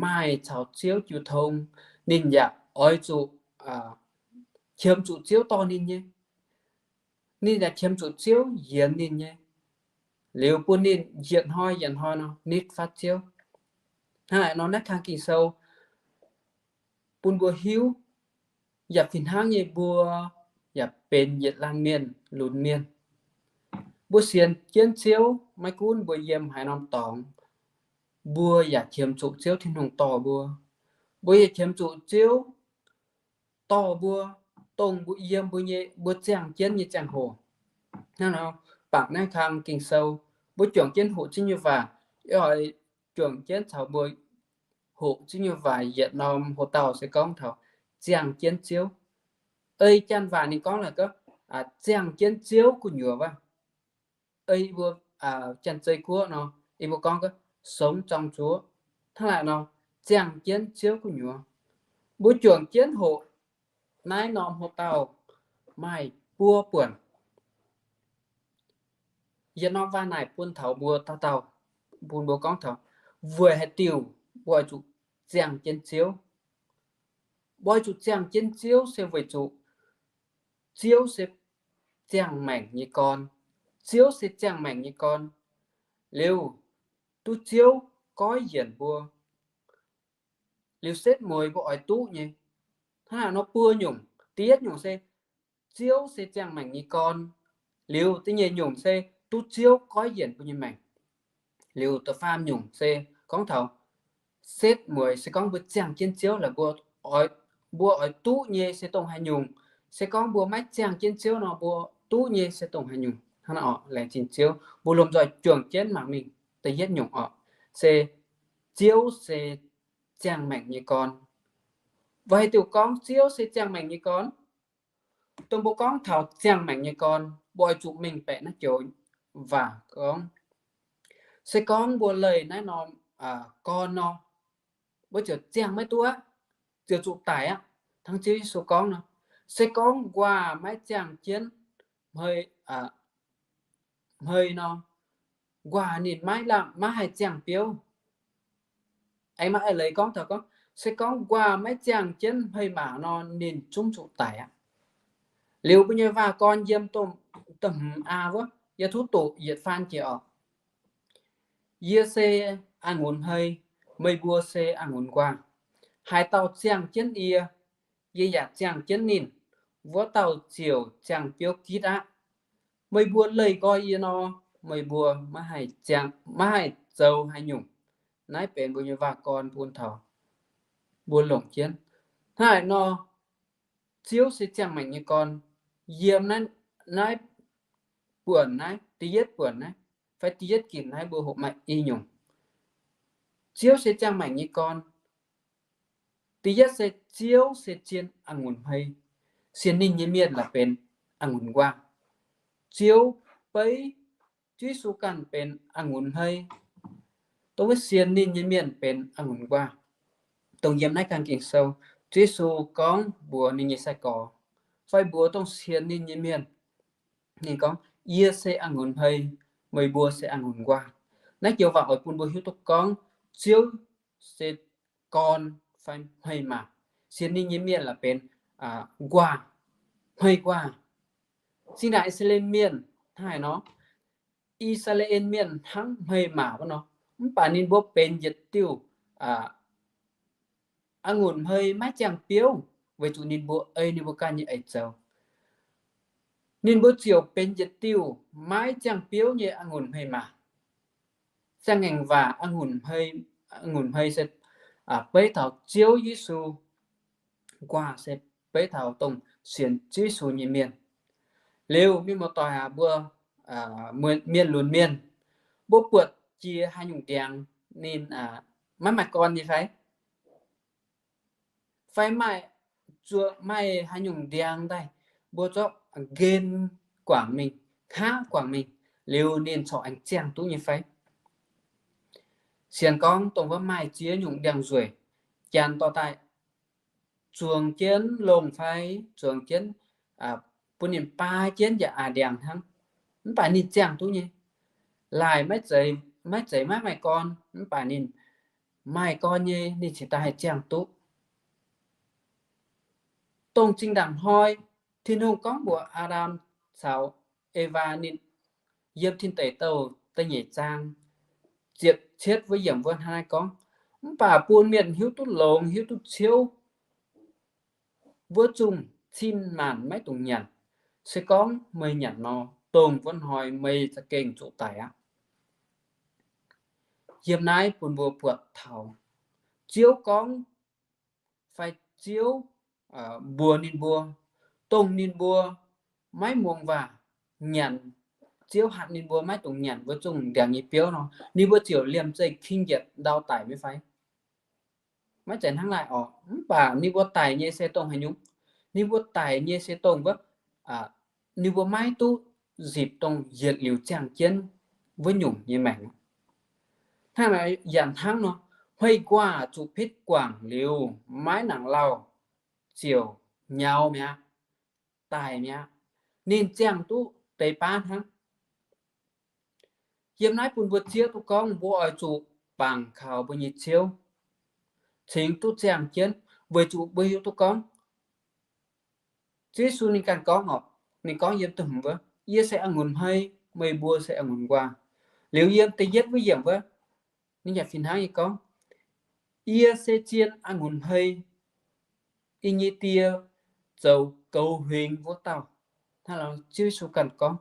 maaih caux Ziouv jiu tong. Ninh yaac oix zuqc qiemx zuqc Ziouv dorh ninh nyei. Ninh yaac qiemx zuqc Ziouv yienx ninh nyei, liuz bun ninh yietc hnoi yietc hnoi nor nitv fatv Ziouv. Hnangv naaiv nor naaiv kang Ging-Sou bun mbuo hiuv yaac fih hnangv nyei mbuo yaac benx yietc laanh mienh lunx mienh. Mbuo sienx jienv Ziouv maiv gunv mbuo yiem haaix norm dorngx, mbuo yaac qiemx zuqc Ziouv Tin-Hungh dorh mbuo. Mbuo yaac qiemx zuqc Ziouv dorh mbuo, dongh mbuo yiem mbuo nyei, mbuo ziangh jienv nyei ziangh hoc. Hnangv nor, bangc naaiv kang Ging-Sou, mbuo juangc jienv hoqc Ziouv nyei waac, yie oix juangc jienv caux mbuo hoqc Ziouv nyei waac yietc norm hoc-dauh se gorngv taux ziangh jienv Ziouv. Ei janx waac ninh gorngv laaix gaax, ziangh jienv Ziouv gu'nyuoz wuov. Ei mbuo janx-zei guoqv nor, yie mbuo gorngv gaax, sống trong Chúa. Hnangv naaic nor, ziangh jienv Ziouv gu'nyuoz. Mbuo juangc jienv hoqc naaiv norm hoc-dauh maaih buo buonc. Yietc norm waac naaic bun taux mbuo dauh dauh, bun mbuo gorngv taux weic haaix diuc mbuo oix zuqc ziangh jienv Ziouv. Mbuo oix zuqc ziangh jienv Ziouv se weic zuqc Ziouv se ziangh maengc nyei gorn. Ziouv se ziangh maengc nyei gorn. Liuz, duqv Ziouv goiv yienc mbuo. Liuz setv mueiz mbuo oix duqv nyei. Hnangv naaic nor buo nyungc. Da'yietv nyungc se Ziouv se ziangh maengc nyei gorn. Liuz da'nyeic nyungc se duqv Ziouv goiv yienc mbuo nyei maengc. Liuz da'faam nyungc se gorngv taux setv mueiz se gorngv mbuo ziangh jienv Ziouv laaix mbuo oix, mbuo oix duqv nyei se dongh haaix nyungc. Se gorngv mbuo maiv ziangh jienv Ziouv nor, mbuo duqv nyei se dongh haaix nyungc. Hnangv naaic orqc, laengz zingh Ziouv, mbuo lomh nzoih juangc jienv mangc mingh. Da'yietv nyungc orqc, se Ziouv se ziangh maengc nyei gorn. Weic haaix diuc gorngv Ziouv se ziangh maengc nyei gorn? Dongh mbuo gorngv taux ziangh maengc nyei gorn, mbuo oix zuqc mengh baeqc naaiv joux waac gorngv, se gorngv mbuo leih naaiv norm gorn nor, mbuo ziouc ziangh maiv duqv aqv, ziouc zuqc daic aqv. Hnangv Ziouv Yesu gorngv nor, se gorngv nquaah maiv ziangh jienv hmei, hmei nor, nquaah ninh maiv lamh, maiv haih ziangh biouv. Aengx maaih eix leiz gorngv taux gorngv, se gorngv nquaah maiv ziangh jienv hmei maac nor, ninh zungv zuqc daic aqv. Liuz mbuo nyei waac-gorn yiem da'hmz aa wuov, yie tov doqc yietc faan jiex orqc. Yie se a'ngunc hmei, meih mbuo se a'ngunc nquaah. Haaix dauh ziangh jienv yie, yie yaac ziangh jienv ninh, wuov dauh ziouc ziangh biouv gitv aqv. Meih mbuo leih nqoi yie nor, meih mbuo maiv haih zoux haaix nyungc. Naaiv benx mbuo nyei waac-gorn bun taux mbuo longc jienv. Hnangv naaic nor, Ziouv se ziangh maengc nyei gorn. Yiem naaiv, naaiv buonc naaiv, da'yietv buonc naaiv, fai da'yietv ginc naaiv mbuo hoqc maaih i nyungc. Ziouv se ziangh maengc nyei gorn. Da'yietv se Ziouv se zien a'ngunc hmei, sienx ninh nyei mienh laaix benx a'ngunc nquaah. Ziouv beiv Ziouv Yesu ganh benx a'ngunc hmei. Dongh wuov sienx ninh nyei mienh benx a'ngunc nquaah. Dongh yiem naaiv ganh Ging-Sou, Ziouv Yesu gorngv mbuox ninh nyei sai-gorx, fai mbuox dongh sienx ninh nyei mienh, ninh gorngv, Yie se a'ngunc hmei, meih mbuo se a'ngunc nquaah. Naaiv joux waac oix bun mbuo hiuv duqv gorngv Ziouv se gorn fai hmei maac. Sienx ninh nyei mienh la'benx nquaah, hmei nquaah. Zinh ndaangc I^saa^laa^en Mienh hnangv haaix nor, I^saa^laa^en Mienh hnangv hmei maac wuov nor, mv baac ninh mbuo benx yietc diuh a'ngunc hmei maiv ziangh biouv, weic zuqc ninh mbuo ei ninh mbuo ganh nyei eix zoux. Ninh mbuo ziouc benx yietc diuh maiv ziangh biouv nyei a'ngunc hmei maac. Ziangh ngaengc waac a'ngunc hmei se beiv taux Ziouv Yesu, nquaah se beiv taux dongh sienx Ziouv Yesu nyei mienh. Liuz mienh muoz-doic aac, mbuo mienh lunx mienh, mbuo buatc jiex haaix nyungc ndiangx ninh maiv maaih gorn nyei fai? Fai maaih, zuqc maaih haaix nyungc ndiangx daaih, mbuo zorqv nqen guangc mingh, hngaqv guangc mingh, liuz ninh corc aengx ziangh duqv nyei fai? Sienx gorngv dongh wuov maaih ziex nyungc ndiangx-nzueic janx dorh daaih zuangx jienv longh fai zuangx jienv, bun ninh baa jienv yaac a'ndiangx hnangv, mv baac ninh ziangh duqv nyei. Laaic maiv zeiz maiv maaih gorn, mv baac ninh maaih gorn nyei, ninh cingx daaih haih ziangh duqv. Dongh zinh ndaangc hnoi Tin-Hungh gorngv mbuox Aa^ndam caux Ewaa ninh, yiem Tin Deic Douh da'nyeic zaang ziepc cietv wuov yiemc wuov hnangv naaiv gorngv, mv baac bun mienh hiuv duqv longx hiuv duqv ciouv wuov zungh cin-maanc maiv dungx nyanc. Se gorngv meih nyanc nor, dongh wuov hnoi meih za'gengh zuqc daic aqv. Yiem naaiv bun mbuo buatc taux Ziouv gorngv, fai Ziouv mbuox ninh mbuo, dongh ninh mbuo maiv muangx waac nyanc, Ziouv hatc ninh mbuo maiv dungx nyanc wuov zungh ndiangx nyei biouv nor, ninh mbuo ziouc liemh zeih king-yietc ndau daic nyei fai? Maiv zeiz hnangv naaiv orqc. Mv baac ninh mbuo daic nyei se dongh haaix nyungc? Ninh mbuo daic nyei se dongh wuov, ninh mbuo maiv duqv nzipc dongh yietc liuz ziangh jienv wuov nyungc nyei maengc. Hnangv naaiv yaac hnangv nor, hmei nquaah zuqc pitv guangc liuz maiv nangc lauh ziouc nyaux mi'aqv, daic mi'aqv. Ninh ziangh duqv deix baav hnangv. Yiem naaiv bun mbuo zieqv duqv gorngv mbuo oix zuqc bangc kaux mbuo nyei Ziouv cingx duqv ziangh jienv, weic zuqc mbuo hiuv duqv gorngv Ziouv Yesu ninh ganh gorngv orqc, ninh gorngv yiem da'hmz wuov, Yie se a'ngunc hmei, meih mbuo se a'ngunc nquaah. Liuz yiem da'yietv wuov yiemc wuov, ninh yaac fih hnangv nyei gorngv, Yie se zien a'ngunc hmei, yie nyei Die zoux goux huingx wuov dauh. Hnangv nor Ziouv Yesu ganh gorngv,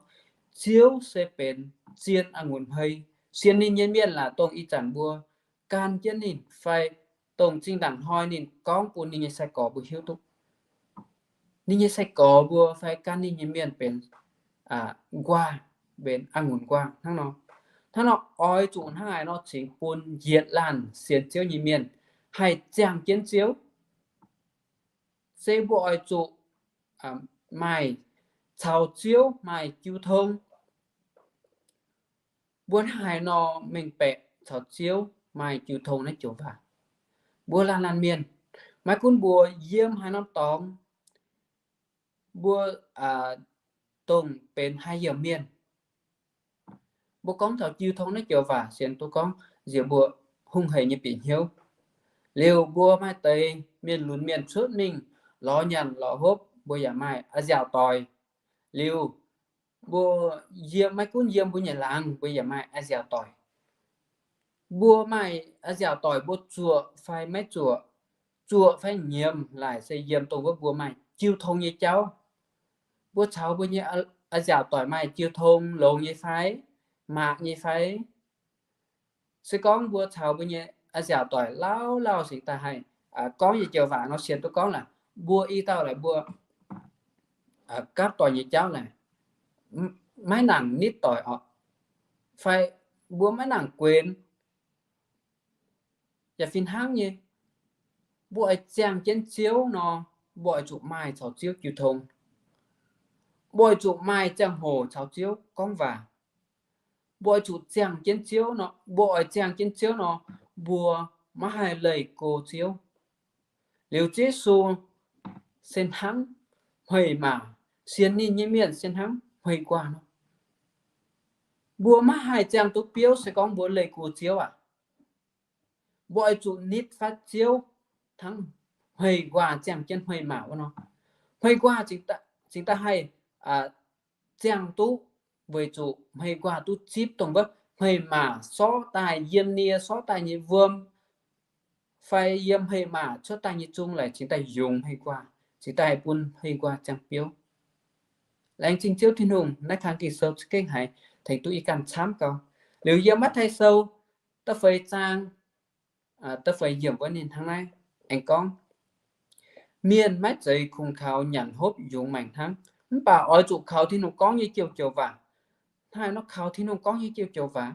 Ziouv se benx zien a'ngunc hmei. Sienx ninh nyei mienh laaic dongh ih zanc mbuo gan jienv ninh fai dongh zinh ndaangc hnoi ninh gorngv bun ninh nyei sai-gorx mbuo hiuv duqv, ninh nyei sai-gorx mbuo fai gan ninh nyei mienh benx nquaah, benx a'ngunc nquaah hnangv nor. Hnangv nor oix zuqc hnangv haaix nor cingx bun yietc laanh sienx Ziouv nyei mienh haih ziangh jienv Ziouv? Se mbuo oix zuqc maaih caux Ziouv maaih jiu tong. Mbuo hnangv haaix nor mengh baeqc caux Ziouv maaih jiu tong naaiv joux waac? Mbuo laanh laanh mienh, maiv gunv mbuo yiem haaix norm dorngx, mbuo dongh benx haaix yiem mienh, mbuo gorngv taux jiu tong naaiv joux waac sienx duqv gorngv nziex mbuo hungh hec nyei bieqc hnyouv. Liuz mbuo maaih deix mienh lunx mienh cuotv mingh lorz nyanc lorz hopv, mbuo yaac maaih a'nziaauc doic. Liuz mbuo yiem, maiv gunv yiem mbuo nyei laangz, mbuo yaac maaih a'nziaauc doic. Mbuo maaih a'nziaauc doic mbuo zuoqc fai maiv zuoqc, zuoqc fai nyiemz laaic se yiem dongh wuov mbuo maaih jiu tong nyei jauv. Mbuo caux mbuo nyei a'nziaauc doic maaih jiu tong longx nyei fai, maac nyei fai? Se gorngv mbuo caux mbuo nyei a'nziaauc doic lauh lauh singx daaih haih gorngv nyei joux waac nor sienx duqv gorngv laaic, mbuo i dauh laaic mbuo gapv doic nyei jauv laaic maiv nangc nitv doic orqc, fai mbuo maiv nangc guenx. Yaac fih hnangv nyei, mbuo oix ziangh jienv Ziouv nor, mbuo oix zuqc maaih caux Ziouv jiu tong. Mbuo oix zuqc maaih ziangh hoc caux Ziouv gorngv waac. Mbuo oix zuqc ziangh jienv Ziouv nor, mbuo oix ziangh jienv Ziouv nor, mbuo maiv haih leih go Ziouv. Liuz Yesu se hnangv hmei-maac, sienx ninh nyei mienh se hnangv hmei-guaav nor. Mbuo maiv haih ziangh duqv biouv se gorngv mbuo leih go Ziouv aqv. Mbuo oix zuqc nitv fatv Ziouv hnangv hmei-guaav ziangh jienv hmei-maac wuov nor. Hmei-guaav cingx daaih haih ziangh duqv weic zuqc hmei-guaav duqv zipv dongh wuov hmei-maac sortv daaih, yiem nie sortv daaih nyei wuom, fai yiem hmei-maac cuotv daaih nyei zung laic cingx daaih yungz hmei-guaav, cingx daaih haih bun hmei-guaav ziangh biouv. Laengz zingh Ziouv Tin-Hungh, naaiv kang Ging-Sou za'gengh haiz tengx duqv yie ganh camv gau. Liuz yiem Matv^taai Sou da'feix zaang da'feix yiemc wuov ninh hnangv naaiv aengx gorngv, mienh maiv zeiz kungx kaux nyanc hopv yungz maengc hnangv, mv baac oix zuqc kaux Tin-Hungh gorngv nyei joux-joux waac. Hnangv haaix nor kaux Tin-Hungh gorngv nyei joux-joux waac?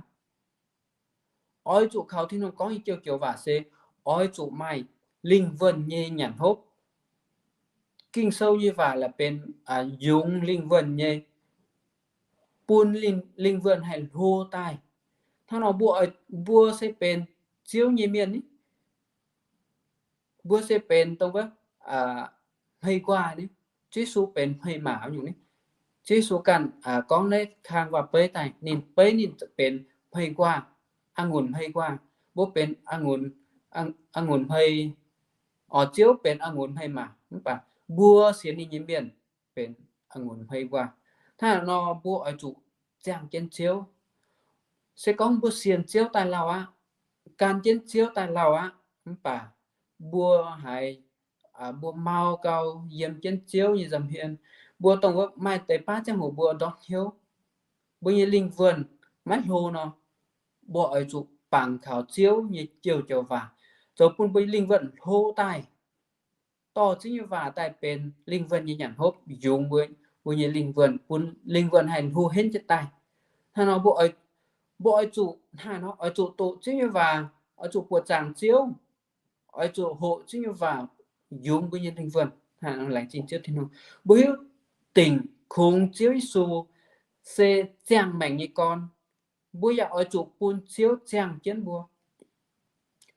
Oix zuqc kaux Tin-Hungh gorngv nyei joux-joux waac se oix zuqc maaih lingh wuonh nyei nyanc hopv. Ging-Sou nyei waac laaix benx yungz lingh wuonh nyei, bun lingh wuonh haih hlo daaih. Hnangv nor mbuo, mbuo se benx Ziouv nyei mienh ni, mbuo se benx dongh wuov hmei-guaav ni, Ziouv Yesu benx hmei-maac nyungc ni. Ziouv Yesu ganh gorngv naaiv kang waac-beiv daaih, ninh beiv ninh benx hmei-guaav, a'ngunc hmei-guaav. Mbuo benx a'ngunc hmei, orqc, Ziouv benx a'ngunc hmei-maac, mv baac mbuo sienx ninh nyei mienh benx a'ngunc hmei-guaav. Hnangv naaic nor mbuo oix zuqc ziangh jienv Ziouv. Se gorngv mbuo sienx Ziouv daaih lauh aqv, gan jienv Ziouv daaih lauh aqv, mv baac mbuo haiz mbuo mau gau yiem jienv Ziouv nyei nza'hmien, mbuo dongh wuov maaih deix baav ziangh hoc mbuo ndortv hnyouv, mbuo nyei lingh wuonh maiv hlo nor, mbuo oix zuqc bangc kaux Ziouv nyei joux-joux waac, zoux bun mbuo nyei lingh wuonh hlo daaih, dorh Ziouv nyei waac daaih benx lingh wuonh nyei nyanc hopv yungz mbuo, mbuo nyei lingh wuonh, bun lingh wuonh haih hlo henv jienv daaih. Hnangv nor mbuo oix zuqc, hnangv nor oix zuqc doqc Ziouv nyei waac, oix zuqc buoqc zaangc Ziouv, oix zuqc hoqc Ziouv nyei waac yungz mbuo nyei lingh wuonh. Laengz zingh Ziouv Tin-Hungh, mbuo hiuv dingc kungx Ziouv Yesu se ziangh maengc nyei gorn, mbuo yaac oix zuqc bun Ziouv ziangh jienv mbuo,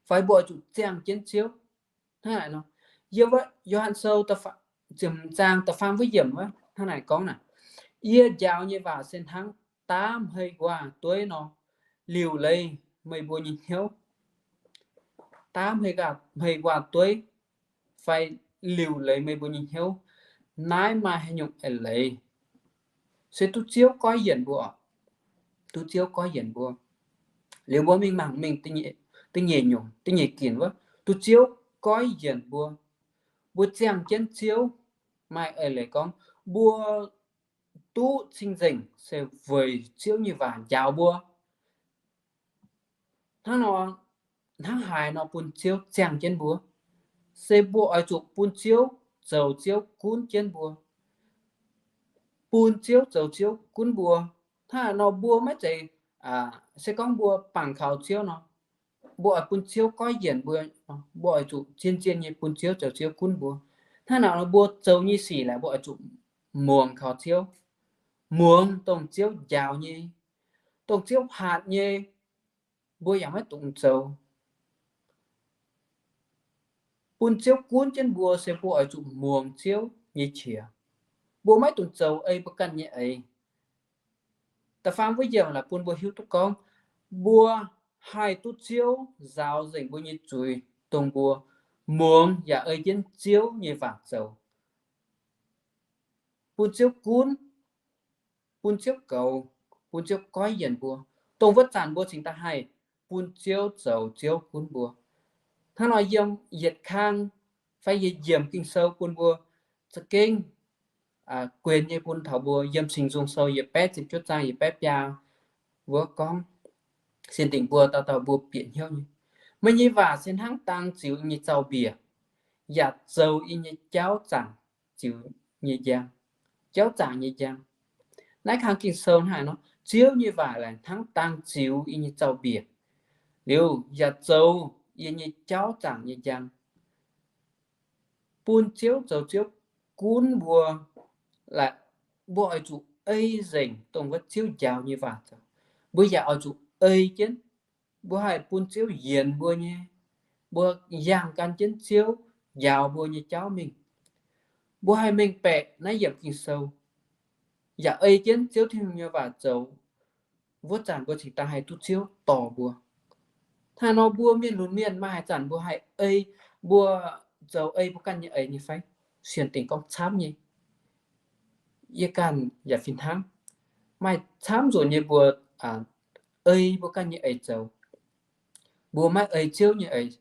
fai mbuo oix zuqc ziangh jienv Ziouv. Hnangv naaic nor, yiem wuov Yo^han Sou ziepc hmz zaang da'faam wuov yiemc wuov hnangv naaic gorngv naaic, yie njaaux nyei waac se hnangv daamv hmei-nquaah dueiv nor, liuc leiz meih mbuo nyei hnyouv. Daamv hmei-nquaah dueiv fai liuc leiz meih mbuo nyei hnyouv, naaiv maaih haaix nyungc eix leiz? Se duqv Ziouv goiv yienc mbuo, duqv Ziouv goiv yienc mbuo. Liuz mbuo mingh mangc mingh da'nyeic nyungc, da'nyeic ginc wuov, duqv Ziouv goiv yienc mbuo. Mbuo ziangh jienv Ziouv, maaih eix leiz gorngv mbuo duqv cing-nzengc se weic Ziouv nyei waac njaaux mbuo. Hnangv nor, hnangv haaix nor bun Ziouv ziangh jienv mbuo? Se mbuo oix zuqc bun Ziouv zoux Ziouv gunv jienv mbuo. Bun Ziouv zoux Ziouv gunv mbuo. Hnangv naaic nor mbuo maiv zeiz, se gorngv mbuo bangc kaux Ziouv nor, mbuo oix bun Ziouv goiv yienc mbuo, mbuo oix zuqc zien-zien nyei bun Ziouv zoux Ziouv gunv mbuo. Hnangv naaic nor mbuo zoux nyei sic laaix mbuo oix zuqc muangx kaux Ziouv, muangx dongh Ziouv njaaux nyei, dongh Ziouv hatc nyei, mbuo yaac maiv dungx zoux. Bun Ziouv gunv jienv mbuo se mbuo oix zuqc muangx Ziouv nyei qiex. Mbuo maiv dungx zoux ei mbuo ganh nyei eix. Da'faam wuov yiemc laaix bun mbuo hiuv duqv gorngv, mbuo haih duqv Ziouv nzaaux nzengc mbuo nyei zuiz, dongh mbuo muangx yaac ei jienv Ziouv nyei waac zoux, bun Ziouv gunv, bun Ziouv goux, bun Ziouv goiv yienc mbuo. Dongh wuov zanc mbuo cingx daaih haih bun Ziouv zoux Ziouv gunv mbuo. Hnangv nor yiem yietc kang fai yietc yiemc Ging-Sou bun mbuo za'gengh guenx nyei bun taux mbuo yiem Singx Nzung Sou yietc baeqv ziepc juov zaang yietc baeqv biaa wuov gorngv, sienh dingc mbuo dauh dauh mbuo bieqc hnyouv nyei. Meih nyei waac se hnangv dang ziux yie nyei zaux-mbiec, yaac zoux yie nyei jauv zaangc ziux nyei njang, jauv zaangc nyei njang. Naaiv kang Ging-Sou hnangv haaix nor, Ziouv nyei waac laaix hnangv dang ziux yie nyei zaux-mbiec, liuz yaac zoux yie nyei jauv zaangc nyei njang. Bun Ziouv zoux Ziouv gunv mbuo, laaix mbuo oix zuqc ei nzengc dongh wuov Ziouv njaaux nyei waac zoux. Mbuo yaac oix zuqc ei jienv. Mbuo haih bun Ziouv yienx mbuo nyei, mbuo yangh gan jienv Ziouv njaaux mbuo nyei jauv mingh. Mbuo haih mengh baeqc naaiv yiemc Ging-Sou, yaac ei jienv Ziouv Tin-Hungh nyei waac zoux, wuov zanc mbuo cingx daaih haih duqv Ziouv dorh mbuo. Hnangv nor mbuo mienh lunx mienh maaih haaix zanc mbuo haih ei, mbuo zoux ei mbuo ganh nyei eix nyei fai? Sienx dingc gorngv camv nyei. Yie ganh yaac fih hnangv. Maaih camv nzunc nyei mbuo ei mbuo ganh nyei eix zoux. Mbuo maiv ei Ziouv nyei eix.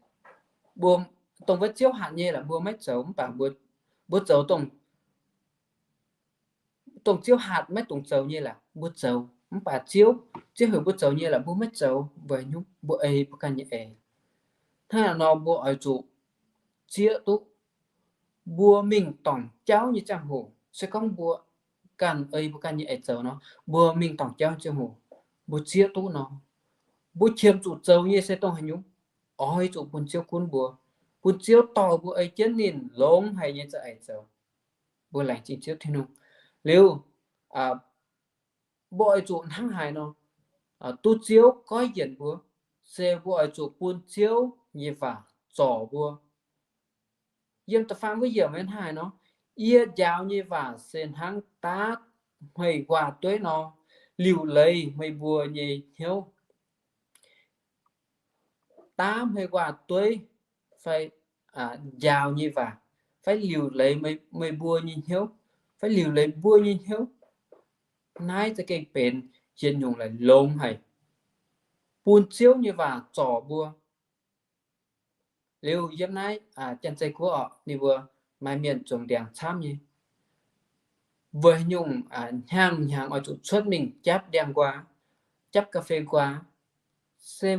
Mbuo dongh wuov Ziouv hatc nyei lorqc mbuo maiv zoux, mv baac mbuo zoux dongh, dongh Ziouv hatc maiv dungx zoux nyei lorqc mbuo zoux, mv baac Ziouv, Ziouv heuc mbuo zoux nyei lorqc mbuo maiv zoux. Weic haaix nyungc? Mbuo ei mbuo ganh nyei eix. Hnangv naaic nor mbuo oix zuqc zieqv duqv, mbuo mingh dorngc jauv nyei ziangh hoc, se gorngv mbuo ganh ei mbuo ganh nyei eix zoux nor, mbuo mingh dorngc jauv nyei ziangh hoc, mbuo zieqv duqv nor, mbuo qiemx zuqc zoux nyei se dongh haaix nyungc? Oix zuqc bun Ziouv gunv mbuo, bun Ziouv dorh mbuo ei jienv ninh longx haic nyei za'eix zoux. Mbuo laengz zingh Ziouv Tin-Hungh. Liuz, mbuo oix zuqc hnangv haaix nor duqv Ziouv goiv yienc mbuo? Se mbuo oix zuqc bun Ziouv nyei waac zorc mbuo. Yiem da'faam wuov yiemc hnangv haaix nor, yie njaaux nyei waac se hnangv daav hmei nquaah dueiv nor, liuc leiz meih mbuo nyei hnyouv. Daav hmei nquaah dueiv fai njaaux nyei waac, fai liuc leiz meih mbuo nyei hnyouv, fai liuc leiz mbuo nyei hnyouv. Naaiv za'gengh benx yietc nyungc longx haic, bun Ziouv nyei waac zorc mbuo. Liuz yiem naaiv Janx-Zei Guoqv orqc, ninh mbuo maaih mienh zuangx ndiangx camv nyei. Weic nyungc hnyangx-hnyangx oix zuqc cuotv mingh japv ndiangx-nquaah, japv ga'fei nquaah, se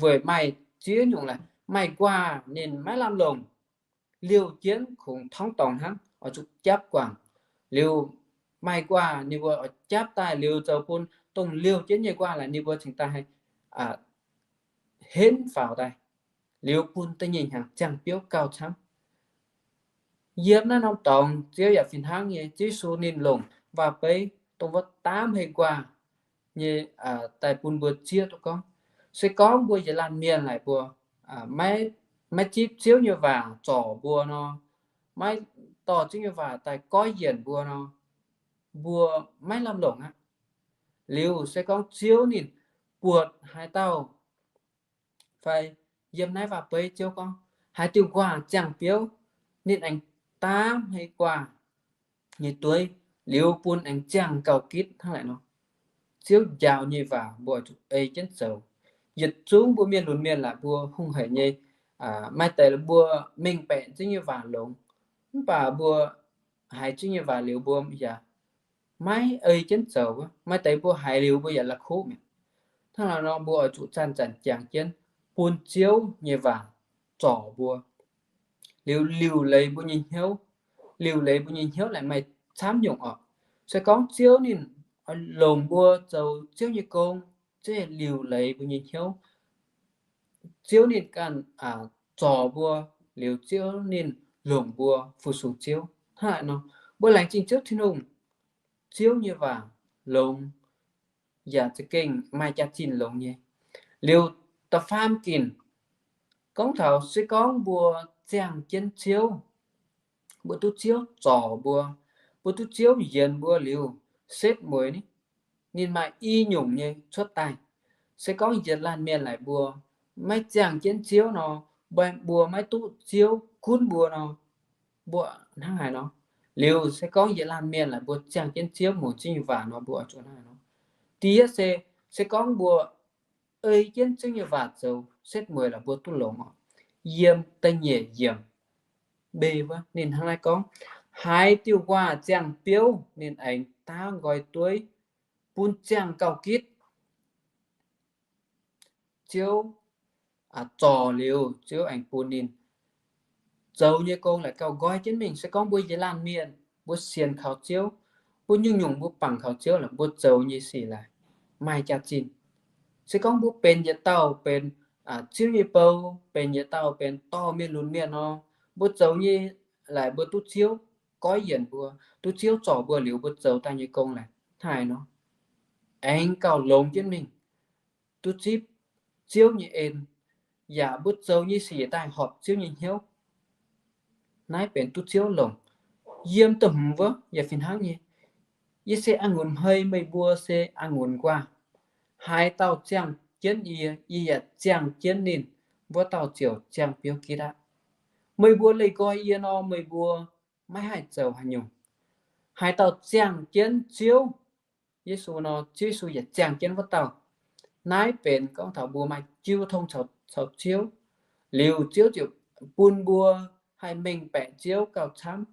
weic maaih ziex nyungc laaix maaih nquaah ninh maiv lamh longc, liouh jienv kungx torngv dorngc hnangv, oix zuqc japv guangc. Liuz maaih nquaah ninh mbuo oix japv daaih liuz zoux bun dongh liouh jienv nyei nquaah laaix ninh mbuo cingx daaih henv faaux daaih, liuz bun da'nyeic hnyangx ziangh biouv gauh camv. Yiem naaiv norm dorngx Ziouv yaac fih hnangv nyei, Ziouv Yesu ninh longc waac-beiv dongh wuov daav hmei nquaah nyei daaih bun mbuo zieqv duqv gorngv, se gorngv mbuo yietc laanh mienh laaix mbuo maiv zipv Ziouv nyei waac zorc mbuo nor, maiv dorh Ziouv nyei waac daaih goiv yienc mbuo nor, mbuo maiv lamh longc aqv. Liuz se gorngv Ziouv ninh buatc haaix dauh fai yiem naaiv waac-beiv Ziouv gorngv haaix diuh nquaah ziangh biouv, ninh aengx daav hmei nquaah nyei dueiv, liuz bun aengx ziangh gauh gitv hnangv naaic nor, Ziouv njaaux nyei waac mbuo oix zuqc ei jienv zoux. Yietc zungv mbuo mienh lunx mienh laaix mbuo hungh haic nyei, maaih deix mbuo mengh baeqc Ziouv nyei waac longx, mv baac mbuo haiz Ziouv nyei waac liuz mbuo yaac maiv ei jienv zoux. Maaih deix mbuo haiz liuz mbuo yaac la'kuqv mi'aqv. Hnangv naaic nor mbuo oix zuqc zanc-zanc jangx jienv bun Ziouv nyei waac zorc mbuo, liuz liuc leiz mbuo nyei hnyouv. Liuc leiz mbuo nyei hnyouv laaix maaih camv nyungc orqc. Se gorngv Ziouv ninh longc mbuo zoux Ziouv nyei gong, Ziouv liuc leiz mbuo nyei hnyouv. Ziouv ninh ganh zorc mbuo, liuz Ziouv ninh longc mbuo fu-sux Ziouv. Hnangv naaic nor, mbuo laengz zingh Ziouv Tin-Hungh. Ziouv nyei waac longx, yaac za'gengh maaih jaax-zinh longx nyei. Liuz da'faam ginc gorngv taux se gorngv mbuo ziangh jienv Ziouv, mbuo duqv Ziouv zorc mbuo, mbuo duqv Ziouv yienx mbuo liuz, setv mueiz ninh maaih i nyungc nyei cuotv daaih. Se gorngv yietc laanh mienh laaix mbuo maiv ziangh jienv Ziouv nor, mbuo maiv duqv Ziouv gunv mbuo nor, mbuo hnangv haaix nor? Liuz se gorngv yietc laanh mienh laaix mbuo ziangh jienv Ziouv, muangx Ziouv nyei waac nor, mbuo zuqc hnangv haaix nor? Da'yietv se, se gorngv mbuo ei jienv Ziouv nyei waac zoux, setv mueiz laaix mbuo duqv longx orqc. Yiem da'nyeic yiemc b wuov ninh hnangv naaiv gorngv, haaix diuh waac ziangh biouv ninh aengx daav nqoi dueiv bun ziangh gauh gitv. Ziouv zorc liuz, Ziouv aengx bun ninh zoux nyei gong laaix gauh nqoi jienv mingh. Se gorngv mbuo yietc laanh mienh mbuo sienx kaux Ziouv, mbuo nyungc-nyungc mbuo bangc kaux Ziouv laaix mbuo zoux nyei sic laaix maaih jaax-zinh. Se gorngv mbuo benx yietc dauh benx Ziouv nyei bou, benx yietc dauh benx dorh mienh lunx mienh nor, mbuo zoux nyei laaix mbuo duqv Ziouv goiv yienc mbuo, duqv Ziouv zorc mbuo liuz mbuo zoux daaih nyei gong laaix hnangv haaix nor, aengx gauh longx jienv mingh. duqv zipv Ziouv nyei en, yaac mbuo zoux nyei sic daaih horpc Ziouv nyei hnyouv. Naaiv benx duqv Ziouv longc. Yiem da'hmz wuov yaac fih hnangv nyei. Yie se a'ngunc hmei, meih mbuo se a'ngunc nquaah. Haaix dauh ziangh jienv yie, yie yaac ziangh jienv ninh, wuov dauh ziouc ziangh biouv gitv aqv. Meih mbuo leih nqoi yie nor, meih mbuo maiv haih zoux haaix nyungc. Haaix dauh ziangh jienv Ziouv Yesu nor, Ziouv Yesu yaac ziangh jienv wuov dauh. Naaiv benx gorngv taux mbuo maaih jiu tong caux Ziouv, liuz Ziouv ziouc bun mbuo haih mengh baeqc Ziouv gauh camv.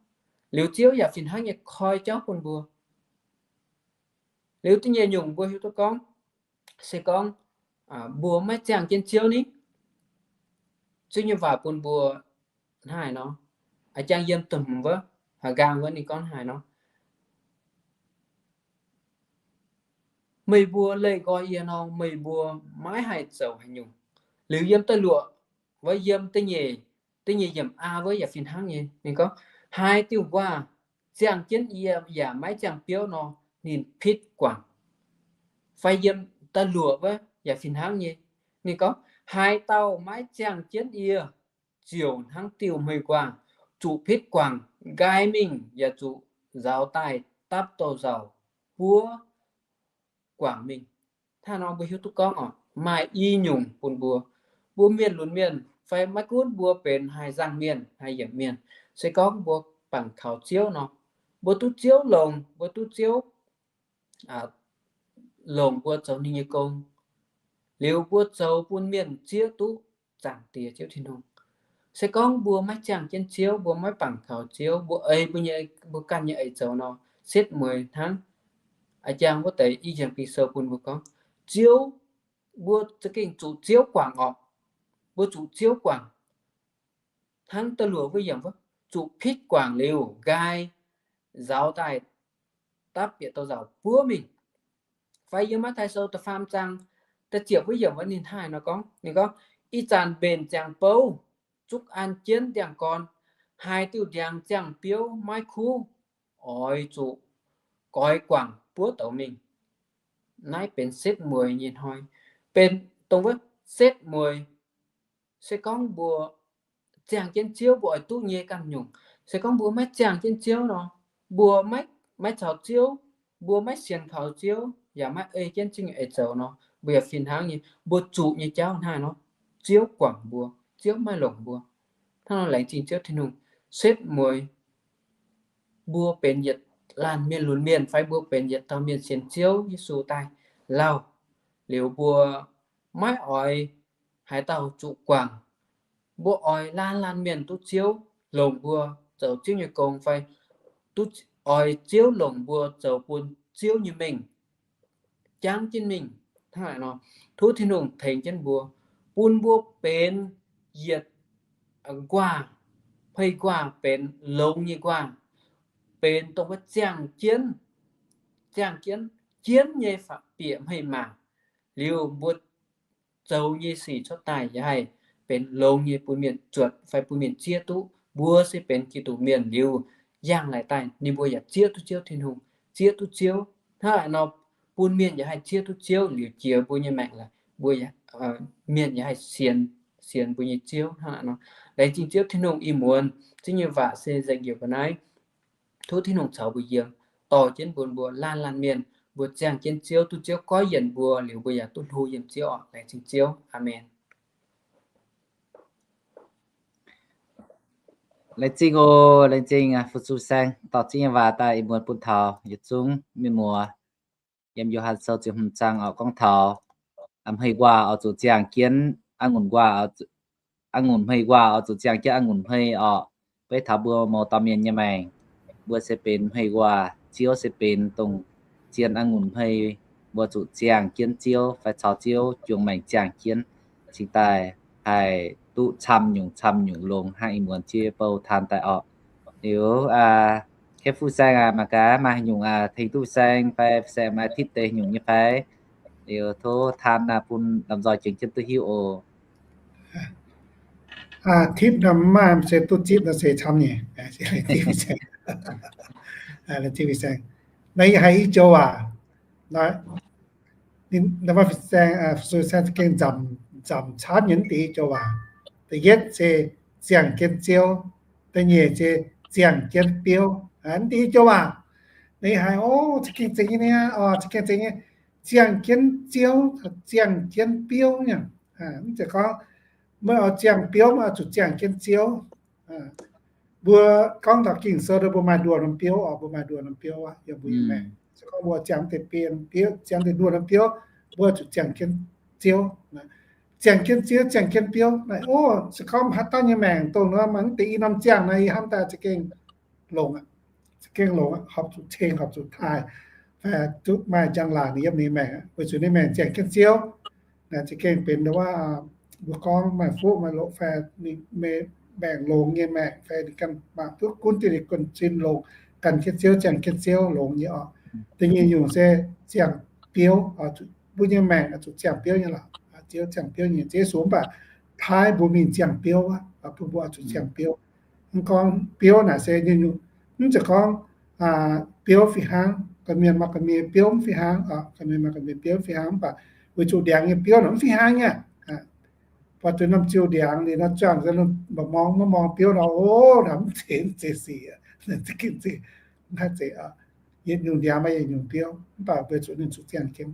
Liuz Ziouv yaac fih hnangv nyei koi jauv bun mbuo. Liuz da'nyeic nyungc mbuo hiuv duqv gorngv, se gorngv mbuo maiv ziangh jienv Ziouv ni, Ziouv nyei waac bun mbuo hnangv haaix nor, a'jang yiem da'hmz wuov, haaix nqaang wuov ninh gorngv hnangv haaix nor, meih mbuo leih nqoi yie nor, meih mbuo maiv haih zoux haaix nyungc. Liuz yiem da'luoqc wuov, yiem da'nyeic, da'nyeic yiemc a wuov yaac fih hnangv nyei. Ninh gorngv, haaix diuh nquaah ziangh jienv yie yaac maiv ziangh biouv nor, ninh pitv guangc. Fai yiem da'luoqc wuov yaac fih hnangv nyei. Ninh gorngv, haaix dauh maiv ziangh jienv yie, ziouc hnangv diuh hmei nquaah, zuqc pitv guangc, nqaai mingh, yaac zuqc nzaaux daaih dapv douz-nzauc, buov guangc mingh. Hnangv nor mbuo hiuv duqv gorngv oc, maaih i nyungc bun mbuo. Mbuo mienh lunx mienh fai maiv gunv mbuo benx haaix nzangc mienh, haaix yiemc mienh, se gorngv mbuo bangc kaux Ziouv nor, mbuo duqv Ziouv longc, mbuo duqv Ziouv longc mbuo zoux ninh nyei gong, liuz mbuo zoux bun mienh zieqv duqv Zaangc Diex Ziouv Tin-Hungh. Se gorngv mbuo maiv ziangh jienv Ziouv, mbuo maiv bangc kaux Ziouv, mbuo ei mbuo nyei, mbuo ganh nyei eix zoux nor, setv mueiz hnangv. A'jang wuov deix i Yangh Ging-Sou bun mbuo gorngv, Ziouv, mbuo za'gengh zuqc Ziouv guangc orqc. Mbuo zuqc Ziouv guangc. Hnangv da'luoqc wuov yiemc wuov, zuqc pitv guangc liuz nqaai nzaaux daaih dapv bieqc douz-nzauc buov mingh. Fai yiem Matv^taai Sou da'faam zaang da'ziepc wuov yiemc wuov ninh hnangv haaix nor gorngv, ninh gorngv, ih zanc mbenc ziangx bouv, zuqv an jienv ndiangx-gorn, haaix diuh ndiangx ziangh biouv maiv kuv, oix zuqc goix guangc buov douz mingh. Naaiv benx setv mueiz nyei hnoi, benx dongh wuov setv mueiz. Se gorngv mbuo ziangh jienv Ziouv, mbuo oix duqv nyei ganh nyungc. Se gorngv mbuo maiv ziangh jienv Ziouv nor, mbuo maiv, maiv caux Ziouv, mbuo maiv sienx kaux Ziouv, yaac maiv ei jienv Ziouv nyei eix zoux nor, mbuo yaac fih hnangv nyei, mbuo zuqc nyei jauv hnangv haaix nor, Ziouv guangc mbuo, Ziouv maiv longc mbuo. Hnangv nor laengz zingh Ziouv Tin-Hungh setv mueiz mbuo benx yietc laanh mienh lunx mienh fai mbuo benx yietc dauh mienh sienx Ziouv Yesu daaih lauh, liuz mbuo maiv oix haaix dauh zuqc guangc. Mbuo oix laanh laanh mienh duqv Ziouv longc mbuo zoux Ziouv nyei gong fai duqv oix Ziouv longc mbuo zoux bun Ziouv nyei mengh jangv jienv mingh. Hnangv naaic nor, tov Tin-Hungh tengx jienv mbuo, bun mbuo benx yietc nquaah, hmei nquaah benx longx nyei nquaah, benx dongh wuov ziangh jienv, ziangh jienv, jienv nyei bieqc hmei maac. Liuz mbuo zoux nyei sic cuotv daaih yaac haih benx longx nyei bun mienh zuotc fai bun mienh zieqv duqv mbuo se benx Giduc mienh liuz, yangh laaix daaih ninh mbuo yaac zieqv duqv Ziouv Tin-Hungh, zieqv duqv Ziouv. Hnangv naaic nor, bun mienh yaac haih zieqv duqv Ziouv liuz jiex mbuo nyei maengc laaix, mbuo, mienh yaac haih sienx, sienx mbuo nyei Ziouv. Hnangv naaic nor, laengz zingh Ziouv Tin-Hungh ih muonz Ziouv nyei waac se nzengc njiec mbuo naaiv. Tov Tin-Hungh caux mbuo yiem, dorh jienv bun mbuo laanh laanh mienh, mbuo ziangh jienv Ziouv, duqv Ziouv goiv yienc mbuo liuz, mbuo yaac duqv hlo yiem Ziouv oc. Laengz zingh Ziouv. Aamen. Laengz zingh oc, laengz zingh fu-sux saeng dorh Ziouv nyei waac daaih ih muonz bun taux yietc zungv mienh muoz. Yiem Yo^han Sou ziepc hmz zaang oix gorngv taux hmei nquaah oix zuqc ziangh jienv a'ngunc nquaah, a'ngunc hmei nquaah oix zuqc ziangh jienv a'ngunc hmei orqc. Beiv taux mbuo mouz dauh mienh nyei maengc, mbuo se benx hmei nquaah, Ziouv se benx dongh zien a'ngunc hmei. Mbuo zuqc ziangh jienv Ziouv fai caux Ziouv juangc maengc ziangh jienv, cingx daaih haih duqv camv nyungc camv nyungc longx hnangv ih muonz Ziouv bou taan daaih orqc. Liuz, kei fu-saeng aac, mangc gaax maaih haaix nyungc tengx duqv fu-saeng fai fu-saeng maaih tipv deix nyungc nyei fai? Liuz tov taan bun lomh nzoih jiex jienv duqv hiuv oc. Tipv nor mv maaih, se duqv zipv nor se camv nyei. Naaiv yie haiz i joux waac, Ninh, ninh mbuo fin-saeng, fu-sux fin-saeng za'gengh nzamc, nzamc camv nyei naaiv deix i joux waac. Da'yietv se ziangh jienv Ziouv, da'nyeic se ziangh jienv biouv. Naaiv deix i joux waac, ninh haiz, o, za'gengh zeiz nyei niaa, o, za'gengh zeiz nyei. Ziangh jienv Ziouv, ziangh jienv biouv nyei. Mv zeiz gorngv meih oix ziangh biouv, meih oix zuqc ziangh jienv Ziouv. Mbuo gorngv taux Ging-Sou, mbuo maaih nduoh norm biouv oc, mbuo maaih nduoh norm biouv aqv yiem mbuo nyei maengc. Se gorngv mbuo ziangh deix biouv, ziangh deix nduoh norm biouv, mbuo zuqc ziangh jienv Ziouv. Ziangh jienv Ziouv, ziangh jienv biouv naaic, o, se gorngv haaix dauh nyei maengc dongh nor, mv deix i norm ziangh naaic, yie hnamv daaih za'gengh longx aqv. Za'gengh longx aqv, horpc zuqc ceng, horpc zuqc taaih, fai duqv maaih njang-laangc yiem ninh maengc aqv, weic zuqc ninh maengc ziangh jienv Ziouv. Naaic za'gengh benx ndo wuov, mbuo gorngv maaih fuqv maaih loqc fai ninh maengc longx nyei maengc, fai ninh ganh mangc duqv gunv diuh ninh gunh zinh longx, ganh jienv Ziouv, ziangh jienv Ziouv longx nyei oc. Da'nyeic nyungc se ziangh biouv, mbuo nyei maengc zuqc ziangh biouv nyei lorqc. Ziouv ziangh biouv nyei, Ziouv Yesu mv baac paaiv mbuo mingh ziangh biouv aqv, bun mbuo zuqc ziangh biouv. Mv gorngv biouv naaic se nyungc-nyungc, mv zeiz gorngv biouv fih hnangv, gorqv-mienh maaih gorqv-mienh biouv mv fih hnangv, gorqv-mienh maaih gorqv-mienh biouv fih hnangv, mv baac weic zuqc ndiangx nyei biouv naaic mv fih hnangv nyei. Buatc zuqc norm ziouc ndiangx liuz nor, zuangx mbuo mborqv mingh maiv mborqv biouv nor, o, naaic mv zeiz, mv zeiz sic, mv zeiz, mv zeiz, yietc nyungc ndiangx maaih yietc nyungc biouv, mv baac weic zuqc ninh zuqc ziangh jienv.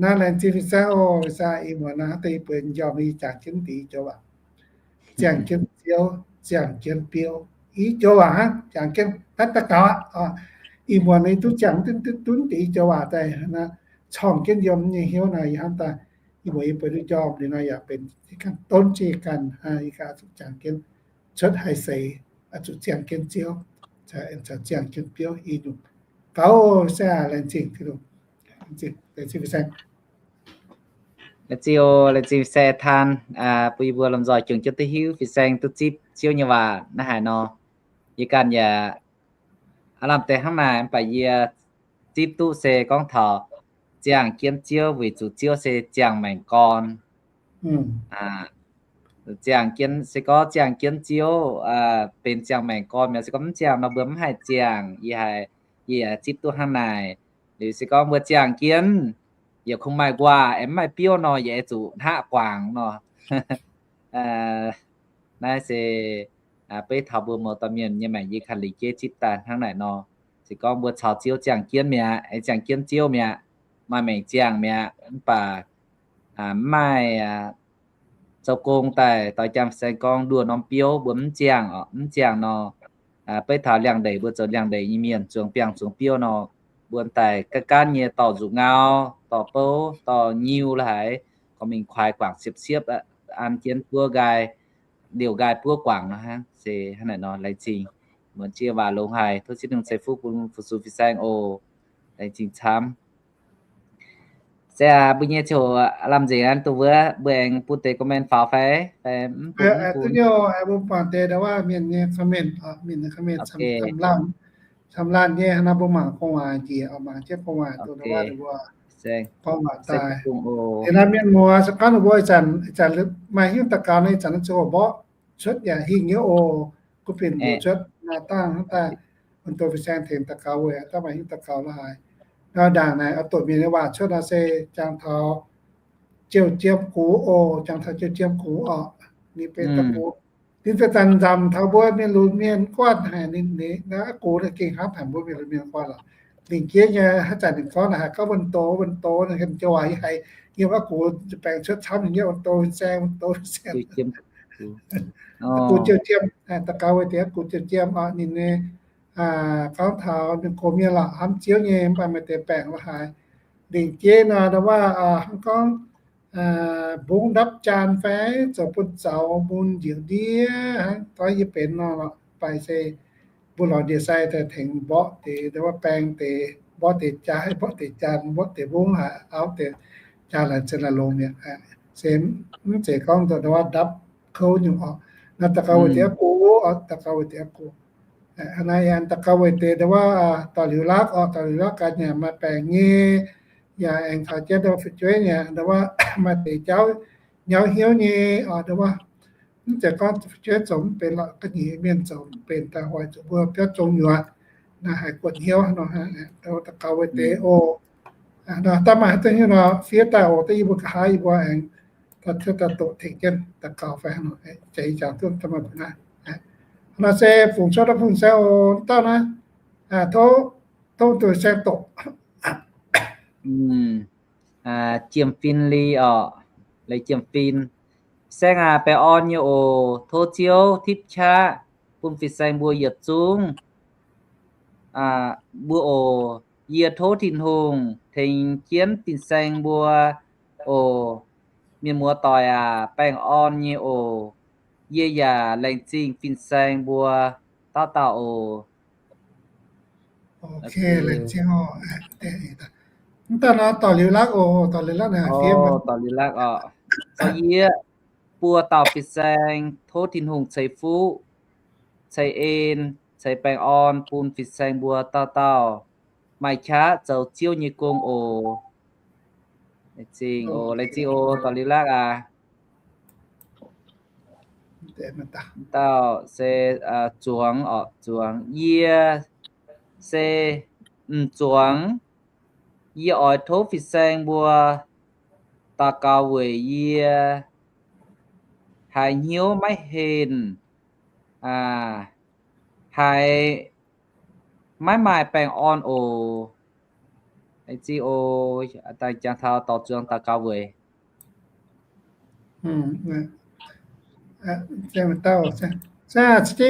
Naaiv laengz zingh fin-saeng oc, fin-saeng ih muonz naaiv deix bueix njormh yie jangx jienv deix i joux waac. Ziangh jienv Ziouv, ziangh jienv biouv. I joux waac hnangv, jangx jienv naaiv daux gaux aqv. Ih muonz yie duqv ziangh duqv deix i joux waac daaih, corngh jienv yiem nyei hnyouv naaic, yie hnamv daaih ih muonz yie bueix duqv njormh liuz nor yaac benx ganh donv jienv yie ganh, yie ganh zuqc jangx jienv cuotv haaix seix, zuqc ziangh jienv Ziouv, ziangh jienv biouv i nyungc. Gaux se laengz zingh Tin-Hungh. Laengz zingh, laengz zingh fin-saeng Tan, bun yie mbuo lomh nzoih jangx jienv duqv hiuv fin-saeng duqv zipv Ziouv nyei waac naaiv haaix nor. Yie ganh yaac aav lamh deix hnangv naaic, mv baac yie zipv duqv se gorngv taux ziangh jienv Ziouv weic zuqc Ziouv se ziangh maengc gorn. Ziangh jienv, se gorngv ziangh jienv Ziouv benx ziangh maengc gorn mi'aqv. Se gorngv mv ziangh nor mbuo mv haih ziangh. Yie haiz, yie zipv duqv hnangv naaic. Liuz se gorngv mbuo ziangh jienv, yaac kungx maaih nquaah, aengx mv maaih biouv nor, yaac oix zuqc hnaqv guangc nor. Naaiv se beiv taux mbuo mouz dauh mienh nyei maengc yie ganh lingc jeiv zipv daaih hnangv naaic nor. Se gorngv mbuo caux Ziouv ziangh jienv mi'aqv, aengx ziangh jienv Ziouv mi'aqv, maaih maengc ziangh mi'aqv, mv baac mv maaih zoux gong daaih doix jangx fin-saeng gorngv nduoh norm biouv mbuo mv ziangh oc, mv ziangh nor, beiv taux liangx-ndeic mbuo zoux liangx-ndeic nyei mienh zuangx biangh zuangx biouv nor, mbuo daaih gaanv gaanv nyei dorh nzuqc ngau, dorh bouv, dorh nyiu la'haiz, gorngv mingh kuaix guangc siepv-siepv, an jienv buov nqaai, liouh nqaai buov guangc nor hnangv. Se hnangv naaic nor laengz zingh muonz jiex waac longx haic, tov Tin-Hungh ceix fuqv bun fu-sux fin-saeng oc. Laengz zingh camv. Se aac, mbuo nyei ziouc lamh nzengc an dongh wuov, mbuo aengx bun deix comment faaux fai, fai mv bun, mv bun. Mbuo mangc deix ndo wuov mienh nyei comment, mienh nyei comment camv laanh nyei, hnangv naaiv mbuo mangc gorngv waac njiec, mangc jienv gorngv waac dongh wuov, gorngv waac daaih. Ih hnoi mienh muoz se gorngv ninh mbuo ih zanc, ih zanc maaih hnyouv daux gaux nor, ih zanc naaiv ziouc mborqv cuotv yaac hingh nyei oc. Gunv bienh mbuox cuotv maaih dangh hnangv daaih, bun dongh fin-saeng tengx daux gaux weic daaih maaih hnyouv daux gaux la'haaix. Nor ndaangc naaic oix doqc mienh nyei waac cuotv nor se jangx taux Jouh Jiem Gux oc, jangx taux Jouh Jiem Gux oc. Ninh benx da'gux. Ninh zanc-zanc nzamc taux mbuo mienh lunx mienh guanh haic, ninh, ninh naaiv gux ninh gengh hnamv haic mbuo mienh lunx mienh guanh lorqc. Lingc jeiv nyei haaix zanc ninh gorngv naaic haiz gorngv wuonh doz, wuonh doz, ninh joux waac yie haiz yiem wuov gux baengc cuotv camv ninh nyei wuonh doz fin-saeng, wuonh doz fin-saeng. Gux Jouh Jiem, daux gaux weic deix gux Jouh Jiem oc, ninh nyei gorngv taux ninh gox mienh lorqc, hnamv Ziouv nyei, mv baac maaih deix baengc la'haaix. Lingc jeiv nor, ndo wuov hnangv gorngv mbungv ndapv jaan fai zoux bun zaux mun njiec ndiev hnangv, dongh yie benx nor lorqc, mv baac se mbuo lorz ndie-sai daaih tengx mborqv deix, ndo wuov baeng deix, mborqv deix jaa, mborqv deix jaan, mborqv deix mbungv haic, auv deix jaa, laengz zingh longx mi'aqv. Se mv zeiz gorngv ndo wuov ndapv kouv nyungc oc. Naaiv daux gaux weic deix aqv gux oc, daux gaux weic deix aqv gux. Hnangv naaiv yaac daux gaux weic deix ndo wuov dorh liuz lakv oc, dorh liuz lakv gaax yaac maaih baengc nyei, yaac aengx taux jienv ndo fu'jueiv yaac ndo wuov maaih deix jauv nyauv hnyouv nyei oc, ndo wuov mv zeiz gorngv fu'jueiv zoux mv benx lorqc, ga'nyiec mienh zoux mv benx daaih hoic zuqc mbuo biauv zong nyuoqc. Naaiv haiz guonc hnyouv nor, daux gaux weic deix oc. Daaih maaih haaix dauh hiuv nor, fiev daaih oc, daaih yie mbuo nqa'haav yie mbuo aengx daaih doqc tengx jienv daux gaux fai hnangv nor, jiex ih jaax duqv daaih maaih mbu'naaiv. Nor se fungc cuotv daaih fungc saeng oc, dauh naaiv, tov, tov duqv saeng doqc. Jiem fin li oc, laaix jiem fin. Saeng aac, baengh orn nyei oc. Tov Ziouv tipv qaqv bun fin-saeng mbuo yietc zungv mbuo oc. Yie tov Tin-Hungh tengx jienv fin-saeng mbuo oc. Mienh muoz-doic aac, baengh orn nyei oc. Yie yaac laengz zingh fin-saeng mbuo dauh dauh oc. Mv dauh nor, dorh liuz lakv oc, dorh liuz lakv naaic fiev, dorh liuz lakv oc. Caux yie buo dauh fin-saeng tov Tin-Hungh ceix fuqv, ceix en, ceix baengh orn bun fin-saeng mbuo dauh dauh maaih qaqv zoux Ziouv nyei gong oc. Laengz zingh oc, laengz zingh oc, dorh liuz lakv aac. Dauh se zuangx oc, zuangx. Yie se m'zuangx. Yie oix tov fin-saeng mbuo daux gaux weic yie haiz hnyouv maiv henh, haiz maiv maaih baengh orn oc. Laengz zingh oc. Daaih jangx taux dorc zuangx daux gaux weic.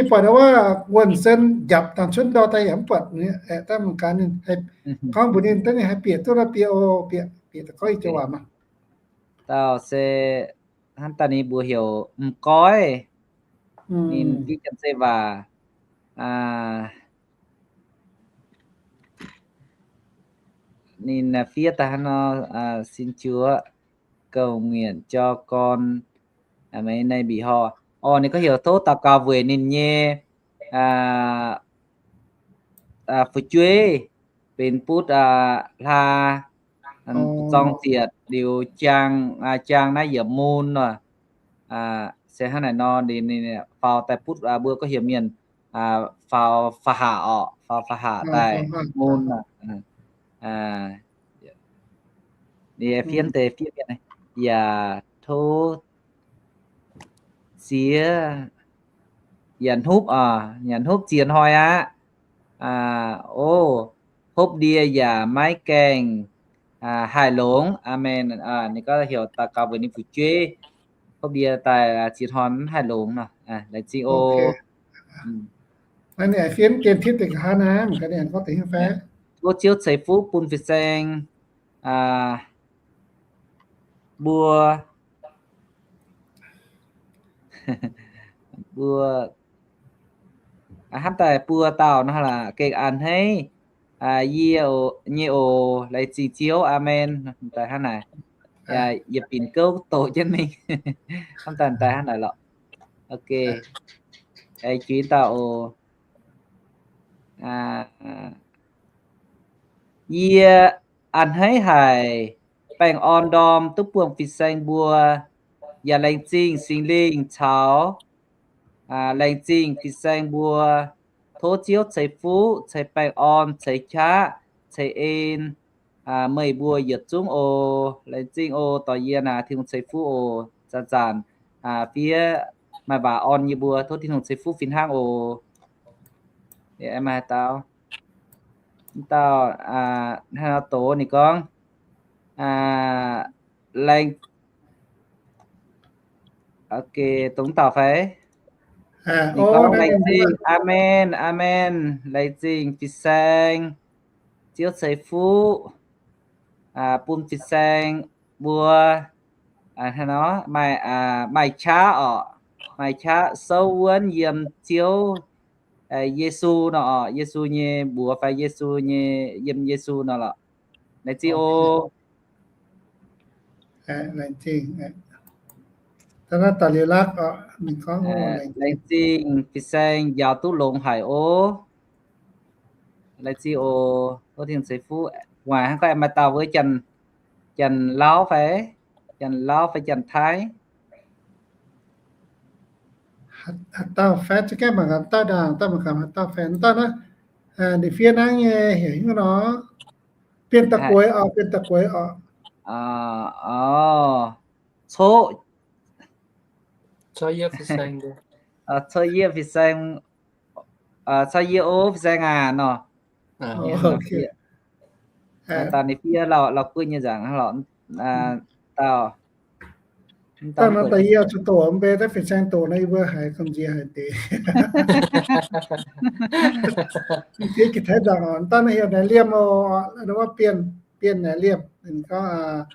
Buatc wuonh sen njapc dangh cuotv ndor daaih yaac mv buatc, aeqv, daaih mangc gaax ninh gorngv mbuox ninh, daaih ninh haih bieqc duqv la'bieiv oc, bieqc, bieqc daaih gorngv ih joux waac maah. Dauh se hnangv daaih ninh mbuox heuc m'goiv. Ninh fiev Janx-Zei waac. Ninh fiev daaih hnangv nor, Xin Chúa cầu nguyện cho con, maiv naaiv mbih hor. Orqc, ninh gorngv heuc tov daux gaux weic ninh nyei fu'jueiv benx butv hla zorng zietc liuz jaang, jaang naaiv yietc mun nor. Se hnangv naaic nor, ninh faaux daaih butv mbuo gorngv heuc mienh faaux fa'haac orqc, faaux fa'haac daaih mun. Ninh fiev deix fiev mienh, yaac tov ziex, yaac hnupv, yaac hnupv ziex hnoi aqv. O, hopv ndie yaac maiv gaengh haih longx. Aamen. Ninh gorngv heuc daux gaux weic ninh fu'jueiv, hopv ndie daaih ziex hnoi mv haih longx nor. Laengz zingh oc. Tov Ziouv ceix fuqv bun fin-saeng mbuo, mbuo hnamv daaih buo dauh nor laaix gengh a'hneiv yie nyei oc. Laengz zingh Ziouv. Aamen. Daaih hnangv naaic. Yaac yietc binc gouv doqc jienv mingh. Hnamv daaih daaih hnangv naaic lorqc. Ok. Aengx juix dauh oc. Yie a'hneiv haic baengh orn ndorm duqv buangh fin-saeng mbuo, yaac laengz zingh Singx Lingh caux laengz zingh fin-saeng mbuo. Tov Ziouv ceix fuqv, ceix baengh orn, ceix qaqv, ceix en meih mbuo yietc zungv oc. Laengz zingh oc. Dorh yie naaic Tin-Hungh ceix fuqv oc. Zanc-zanc fiev maaih waac orn yie mbuo, tov Tin-Hungh ceix fuqv fih hnangv oc. Maaih haaix dauh, dauh hnangv nor doz ninh gorngv, laengz, ok, dongh dauh fai? Ninh gorngv laengz zingh, aamen, aamen, laengz zingh fin-saeng, Ziouv ceix fuqv bun fin-saeng mbuo, hnangv nor, maaih, maaih qaqv orqc, maaih qaqv souv wuonv yiem Ziouv Yesu nor orqc, Yesu nyei mbuox fai Yesu nyei, yiem Yesu nor lorqc. Laengz zingh oc. Laengz zingh fin-saeng njaaux duqv longx haic oc. Laengz zingh oc. Tov Tin-Hungh ceix fuqv. Waaic hnangv gorngv maaih dauh wuov Janx-Lauv fai, Janx-Lauv fai Janx-Taiv. Haaix dauh fai za'gengh mangc gaax dauh ndaangc, dauh mangc gaax haaix dauh fai dauh naaiv. Ninh fiev hnangv nyei heuc hnyouv nor. Bienh da'gueix oc, bienh da'gueix oc. Coqv, coqv yie fin-saeng, coqv yie ov fin-saeng aac nor. Daaih ninh fiev lauh gueiv nyei nzaangc lorqc. Dauh daaih nor daaih yie zuqc doqc mv bei daaih fin-saeng doqc nor yie mbuo haiz gamh nziex haic deix. Yie fiev gitv taiv nzaangc oc. Daaih naaiv heuc naaic liemh oc, bienh, bienh naaic liemh. Ninh gorngv,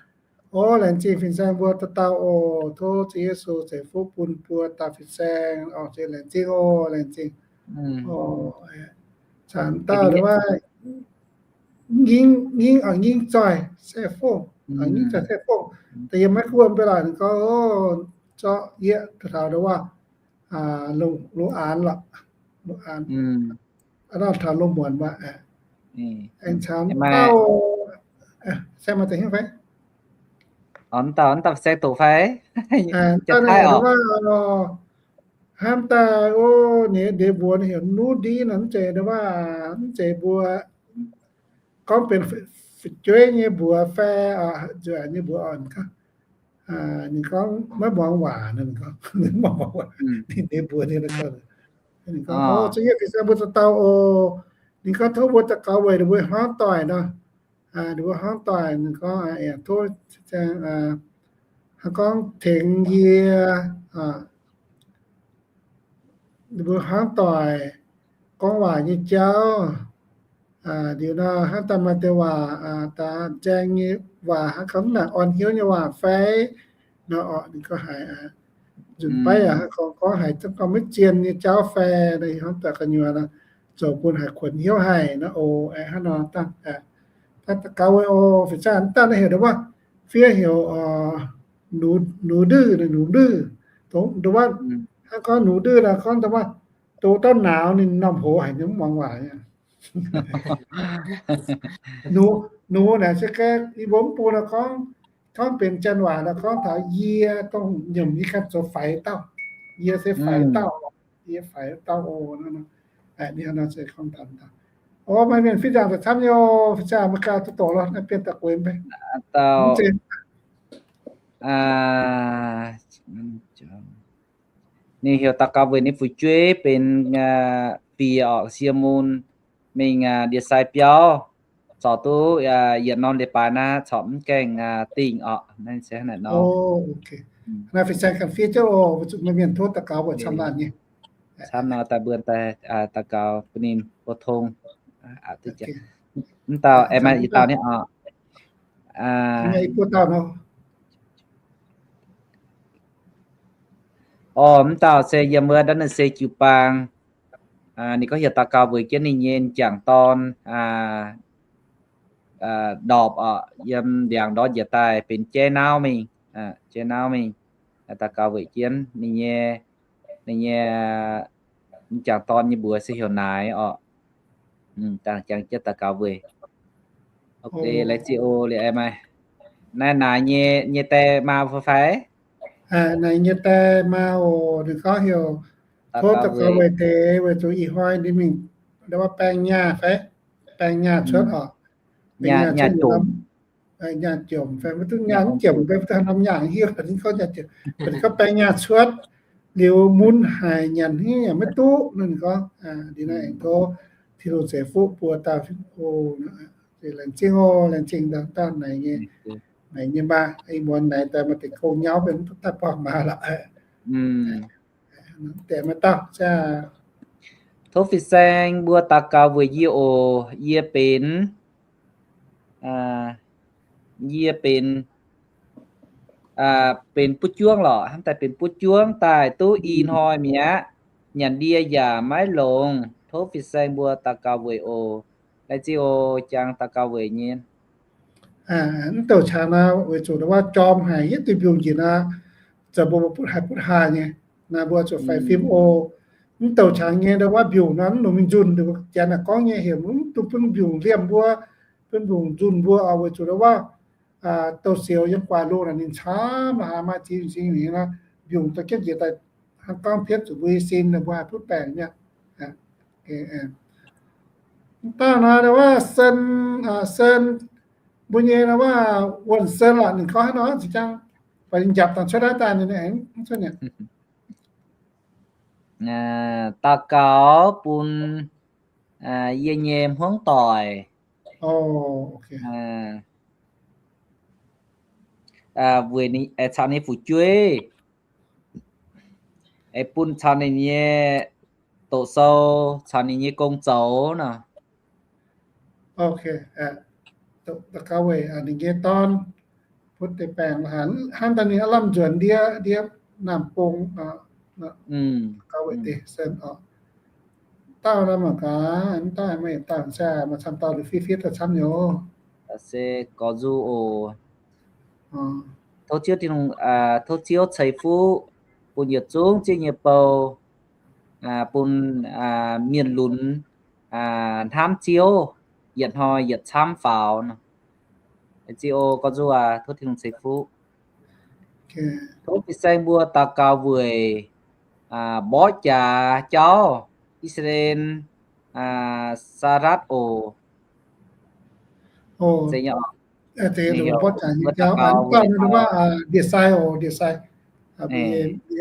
o, laengz zingh fin-saeng mbuo dauh dauh oc. Tov Ziouv Yesu ceix fuqv bun mbuo dauh fin-saeng oc. Laengz zingh oc, laengz zingh. Caux dauh wuov nyingv, nyingv, nyingv zoih saeh-fongh, nyingv zoih saeh-fongh. Da'yietv maiv guoqv mv bei laaix ninh gorngv, zorqv yie taux wuov, lungh aanx lorqc, lungh aanx. Aa, taux lungh muonz waac aengx caux dauh, se maaih deix hiuv fai? Mv dauh, mv dauh fin-saeng doqc fai? Hnamv daaih, o, ninh mbuox ninh heuc nuqv ndiv nor, mv zeiz, mv zeiz mbuo gorngv benx fu'jueiv nyei mbuox fai, nzueic nyei mbuox oc. Ninh gorngv maiv muangx waac, ninh gorngv ninh mbuox ninh, ninh gorngv, o, zuqc yie fin-saeng mbuo dauh dauh oc. Ninh gorngv tov mbuo daux gaux weic ninh mbuo hmuangv doic nor. Ninh mbuo hmuangv doic, ninh gorngv, tov, hnangv gorngv tengx yie, ninh mbuo hmuangv doic gorngv waac nyei jauv. Liuz nor hnangv daaih maaih deix waac, daaih nzaeng nyei waac, hnangv gorngv naaic orn hnyouv nyei waac fai nor, ninh gorngv haiz nzunc baiv yaac hnangv gorngv, gorngv haiz zungv gorngv maiv zien nyei jauv fai nor, hnangv daaih gu'nyuoz nor, zoux bun haiz kuonx hnyouv haic nor, o, hnangv nor dangh, daux gaux weic, o, fin-saeng dangh naaiv heuc ndongc wuov, fiev heuc, nuqv ndwuiv, nuqv ndwuiv, dongh ndongc wuov, hnangv gorngv nuqv ndwuiv nor gorngv ndongc wuov, doz dauh nauz ninh norm hoz haic, ninh mv muangx waac. Nuqv, nuqv naaic se ga yie mbuo mv bun nor gorngv, gorngv benx janx waac nor gorngv taux yie dongh nyiemc yie ganh zoux faix dauh, yie se faix dauh, yie faix dauh oc. Ninh nor se gorngv taux, o, maaih mienh fiev nzaangc daaih camv nyei, o, fin-saeng America duqv doqc lorqc, naaiv bienh daaih gueix mv bei. Ninh heuc daux gaux weic ninh fu'jueiv benx Bieqc oc, sie mun mingh ndie-sai biauv, corc duqv yietc norm leiz-baaix naaiv corc mv gaengh dingh oc. Naaiv se hnangv naaiv nor. Naaiv fin-saeng ganh fiev jienv oc, zuqc maaih mienh tov daux gaux mbuo camv laanh nyei. Camv nor daaih mbuo daaih daux gaux bun ninh mbuo tong. Mv dauh, aengx maaih yietc dauh ni oc. Orv, mv dauh se yiem wuov Tennessee jiu-baang. Ninh gorngv heuc daux gaux weic jienv ninh nyei m'jangc dorn ndorpc oc, yiem ndiangx ndortv njiec daaih benx jaiv nauv mingh, jaiv nauv mingh. Daux gaux weic jienv ninh nyei, ninh nyei m'jangc dorn nyei mbuox se heuc Naaiv oc. Dangh jangx jienv daux gaux weic. Ok, laengz zingh oc, liuz aengx maaih. Naaiv Naaiv nyei, nyei die maa fai? Naaiv nyei die maa oc, ninh gorngv heuc tov daux gaux weic deix weic zuqc ih hnoi ninh mingh, baeng nyaah fai, baeng nyaah cuotv oc. Nyaah jomc fai maiv duqv nyaah mv jomc fai maiv duqv haaix norm nyaah hiuv, ninh gorngv nyaah jomc, ninh gorngv baeng nyaah cuotv, liuz mun haic nyanc hniev yaac maiv duqv nor, ninh gorngv. Liuz naaiv aengx tov Tin-Hungh ceix fuqv buo dauh fingx oc. Laengz zingh oc, laengz zingh dauh Naaiv nyei, Naaiv nyei maa. Ih muonz Naaiv daaih maaih deix gong nyauv benx mv duqv daaih buangh maa lorqc. Deix maaih dauh. Tov fin-saeng mbuo daux gaux weic yie oc. Yie benx, yie benx, benx butv juangv lorqc, hnamv daaih benx butv juangv daaih duqv i hnoi mi'aqv. Nyanc ndie yaac maiv longx. Tov fin-saeng mbuo daux gaux weic oc. Laengz zingh oc, jangx daux gaux weic nyei. Mv douc qangx naaiv weic zuqc ndau wuov jorm haic, yietv duih mbiungc njiec naaiv, zoux mbuo butv haaix butv haaix nyei. Naaiv mbuo zuqc faix fim oc. Mv douc qangx nyei ndau wuov mbiungc naaiv mv longc mingh nzunh. Janx naaic gorngv nyei heuc mv dungx bun mbiungc liemh mbuo, bun mbiungc nzunh mbuo oc, weic zuqc ndau wuov douh sioux yiem guaax loh naaic ninh camv la'haaix, maaih ziex nyungc zingh nyungc naaiv mbiungc daaih jienv njiec daaih hnangv gorngv pietv zuqc mbuo nyei sin, mbuo haih butv baengc mi'aqv. Mv baac naaiv ndau wuov Sen, Sen Mbuo nyei wuonh sen lorqc, ninh gorngv haaix nor ziqc jang, baac ninh njapc dangh cuotv daaih ninh aengx cuotv nyei. Daux gaux bun yie nyei hmuangv doic, weic caux ninh fu'jueiv, bun caux ninh nyei doqc sou, caux ninh nyei gong zoux nor. Daux gaux weic ninh nyei dorn, butv deix baengc hnangv daaih ninh aav lamh nzuonx ndiev, ndiev naamh bung. Daux gaux weic deix sen oc. Dauh nor mangc gaax, dauh maaih dauh se maaih camv dauh liuz fiev fiev daaih camv nyei. Se gorx nzung oc. Tov Ziouv Tin-Hungh, tov Ziouv ceix fuqv bun yietc zungv Ziouv nyei bou, bun mienh lunx hnamv Ziouv yietc hnoi yietc camv faaux nor. Ziouv oc, gorx nzung aac, tov Tin-Hungh ceix fuqv. Tov fin-saeng mbuo daux gaux weic mborqv jaax jauv, I^saa^laa^en, Saaratv oc. Ndie-sai oc, ndie-sai,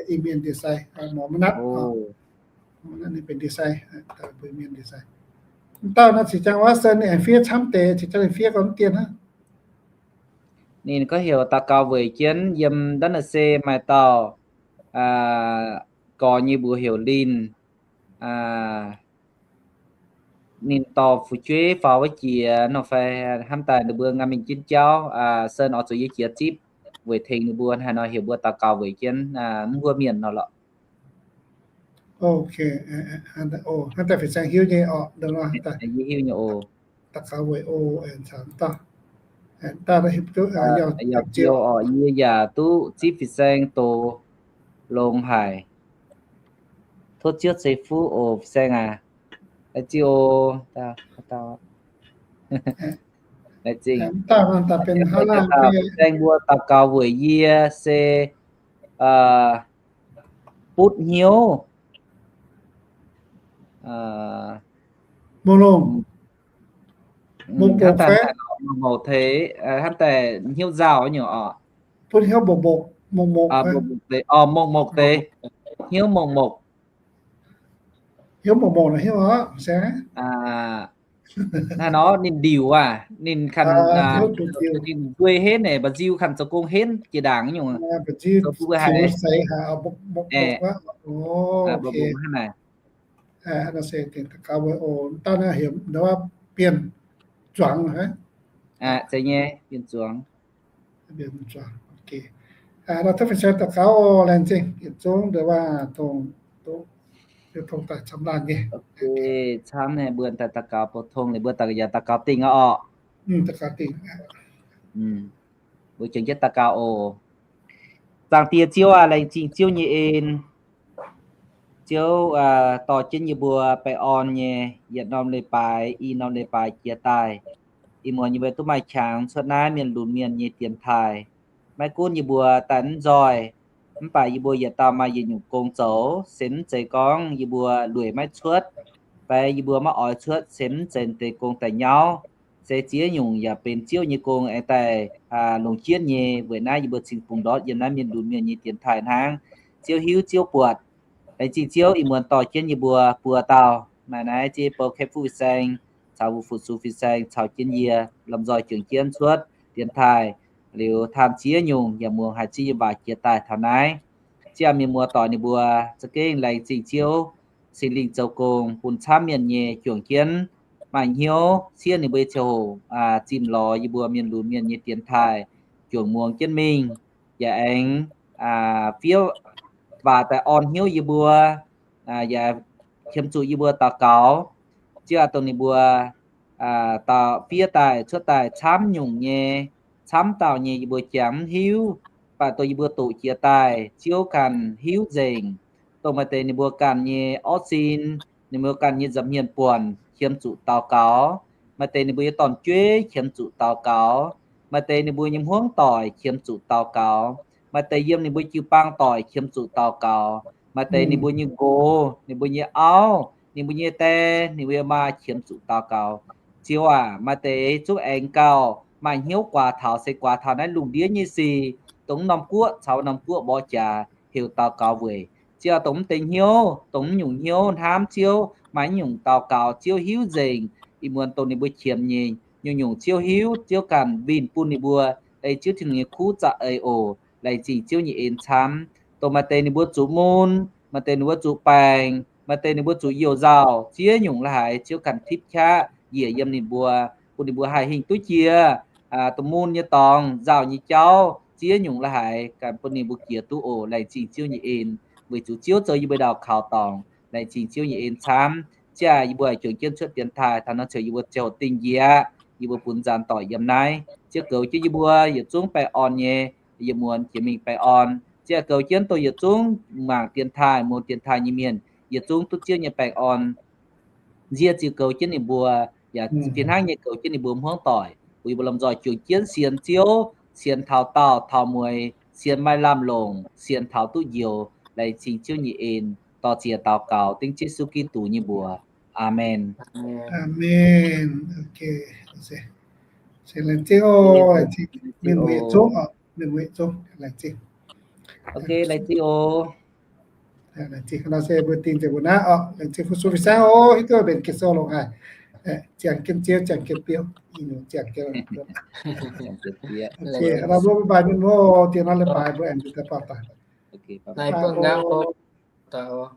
Iu-Mienh ndie-sai, mv natv, ninh benx ndie-sai, mbuo Iu-Mienh ndie-sai. Dauh nor ziqc jang wuov se ninh aengx fiev camv deix, ziqc jang ninh fiev gau mv dien hnangv. Ninh gorngv heuc daux gaux weic jienv yiem ndau naaiv se maaih dauh gorx nyei mbuox heuc Linh. Ninh dorh fu'jueiv faaux wuov jiex nor fai hnamv daaih ninh mbuo nqa'haav mingh jienv jauv, se oix zuqc yie jiex zipv weic tengx ninh mbuo haaix nor heuc mbuo daux gaux weic jienv mv wuov mienh nor lorqc. Hnangv daaih fin-saeng hiuv nyei oc. Yie hiuv nyei oc. Yaac ziouc oc, yie yaac duqv zipv fin-saeng doz longx haic. Tov Ziouv ceix fuqv oc fin-saeng aac. Laengz zingh oc. Fin-saeng mbuo daux gaux weic yie se butv hnyouv, mouc mouc teix, hnamv daaih hnyouv nzauh nyei oc. Mouc mouc deix, hnyouv mouc mouc. Naaiv nor ninh ndiuc aac, ninh kanh, ninh nzuih henv naaic, mba'nziu kanh zoux gong henv jiex ndaangc nyungc. Zoux bun mbuo haiz, hnangv naaic. Zeiz nyei, bienh zuangx. Camv naaiv mbuo daux gaux pou-tong liuz mbuo yaac daux gaux dingh aqv orqc. Mbuo jangx jienv daux gaux oc. Zaangc Diex Ziouv aac, laengz zingh Ziouv nyei en. Ziouv dorh jienv yie mbuo baengh orn nyei yietc norm leiz-baaix i norm leiz-baaix jiex daaih. Ih muonz yie mbuo duqv maaih qangx cuotv naaiv mienh lunx mienh nyei dienx taaih. Maiv gunv yie mbuo daaih mv nzoih, mv baac yie mbuo yietc dauh maaih yietc nyungc gong zoux, se mv zeiz gorngv yie mbuo lueic maiv cuotv, fai yie mbuo maiv oix cuotv, se mv zeiz deix gong daaih nyauv. Se ziex nyungc yaac benx Ziouv nyei gong aengx daaih longc jienv nyei. Weic naaiv yie mbuo cingx bungx ndortv yiem naaiv mienh lunx mienh nyei dienx taaih hnangv. Ziouv hiuv, Ziouv buatc. Laengz zingh Ziouv ih muonz dorh jienv yie mbuo buo dauh, maaih naaiv Ziouv nyei bou Kaeqv Fuqv Fin-Saeng caux Wu Fu Sux Fin-Saeng caux jienv yie lomh nzoih juangc jienv cuotv dienx taaih, liuz taan ziex nyungc yaac muangx haiz Ziouv nyei waac jiex daaih taux naaiv. Ziouv aac, mienh muoz doic ninh mbuo za'gengh laengz zingh Ziouv Singx Lingh zoux gong bun camv mienh nyei juangc jienv maaih hnyouv ciev ninh mbuo nyei ziangh hoc zimh lorz yie mbuo mienh lunx mienh nyei dienx taaih juangc muangx jienv mingh, yaac aengx fiev waac daaih orn hnyouv yie mbuo, yaac qiemx zuqc yie mbuo daux gaux. Ziouv aac, dongh ninh mbuo dauh fiev daaih cuotv daaih camv nyungc nyei, camv dauh nyei yie mbuo jangx mv hiuv, mv baac dongh yie mbuo doqc jiex daaih Ziouv ganh hiuv nzengc. Dongh maaih deix ninh mbuo ganh nyei orv sin, ninh mbuo ganh nyei nza'hmien buonc qiemx zuqc daux gaux. Maaih deix ninh mbuo nyei dorn-jueiv qiemx zuqc daux gaux. Maaih deix ninh mbuo nyei hmuangv doic qiemx zuqc daux gaux. Maaih deix yiem ninh mbuo jiu-baang doic qiemx zuqc daux gaux. Maaih deix ninh mbuo nyei nqox, ninh mbuo nyei auv, ninh mbuo nyei die, ninh mbuo nyei maa qiemx zuqc daux gaux. Ziouv aac, maaih deix zungv aengx gauh maaih hnyouv guaax taux, se guaax taux naaiv lungh ndiev nyei sic, dongh norm guoqv caux norm guoqv mborqv jaax heuc daux gaux weic. Ziouv, dongh mv deix hnyouv, dongh mv nyungc hnyouv hnamv Ziouv, maaih mv nyungc daux gaux Ziouv hiuv nzengc. Ih muonz dongh ninh mbuo qiemx nyei nyungc-nyungc Ziouv hiuv, Ziouv ganh winh bun ninh mbuo ei Ziouv Tin-Hungh nyei kuv za'eix oc. Laengz zingh Ziouv nyei en camv. Dongh maaih deix ninh mbuo zuqc mun, maaih deix ninh mbuo zuqc baengc, maaih deix ninh mbuo zuqc youh nzauh, ziex nyungc la'haiz Ziouv ganh tipv qaqv njiec yiem ninh mbuo, bun ninh mbuo haih hingh duqv jiex dongh mun nyei dorngx, nzauh nyei jauv, ziex nyungc la'haiz ganh bun ninh mbuo jiex duqv oc. Laengz zingh Ziouv nyei en, weic zuqc Ziouv zoux yie mbuo ndau kaux dorngx. Laengz zingh Ziouv nyei en camv. Ziouv, yie mbuo juangc jienv cuotv dienx taaih taux naaiv, ceux yie mbuo ziouc dingh njiec, yie mbuo bun nzaanx doic yiem naaiv. Ziouv goux jienv yie mbuo yietc zungv baengh orn nyei, yie muonz jiex mingh baengh orn. Ziouv goux jienv dongh yietc zungv mangc dienx taaih, muangx dienx taaih nyei mienh, yietc zungv duqv Ziouv nyei baengh orn. Nzie ziux goux jienv ninh mbuo, yaac fih hnangv nyei goux jienv ninh mbuo hmuangv doic, bun yie mbuo lomh nzoih juangc jienv sienx Ziouv, sienx taux daauh taux mueiz, sienx maaih lamh longc, sienx taux duqv njoux. Laengz zingh Ziouv nyei en. Dor-ziec daux gaux dengv Yesu Giduc nyei mbuox. Aamen. Aamen. Laengz zingh oc. Mienh muoz yietc zungv, mienh muoz yietc zungv, laengz zingh. Laengz zingh oc. Laengz zingh, nor se mbuo dingh nzengc mbuo naaiv oc. Laengz zingh fu-sux fin-saengv oc. Hiuv duqv mbenc Ging-Sou longc haic. Ziangh jienv Ziouv, ziangh jienv biouv, ih nyungc ziangh jienv. Nor mbuo bye bye mienh muoz, diex nor leiz-baaix mbuo aengx nzuonx daaih buangh daaih.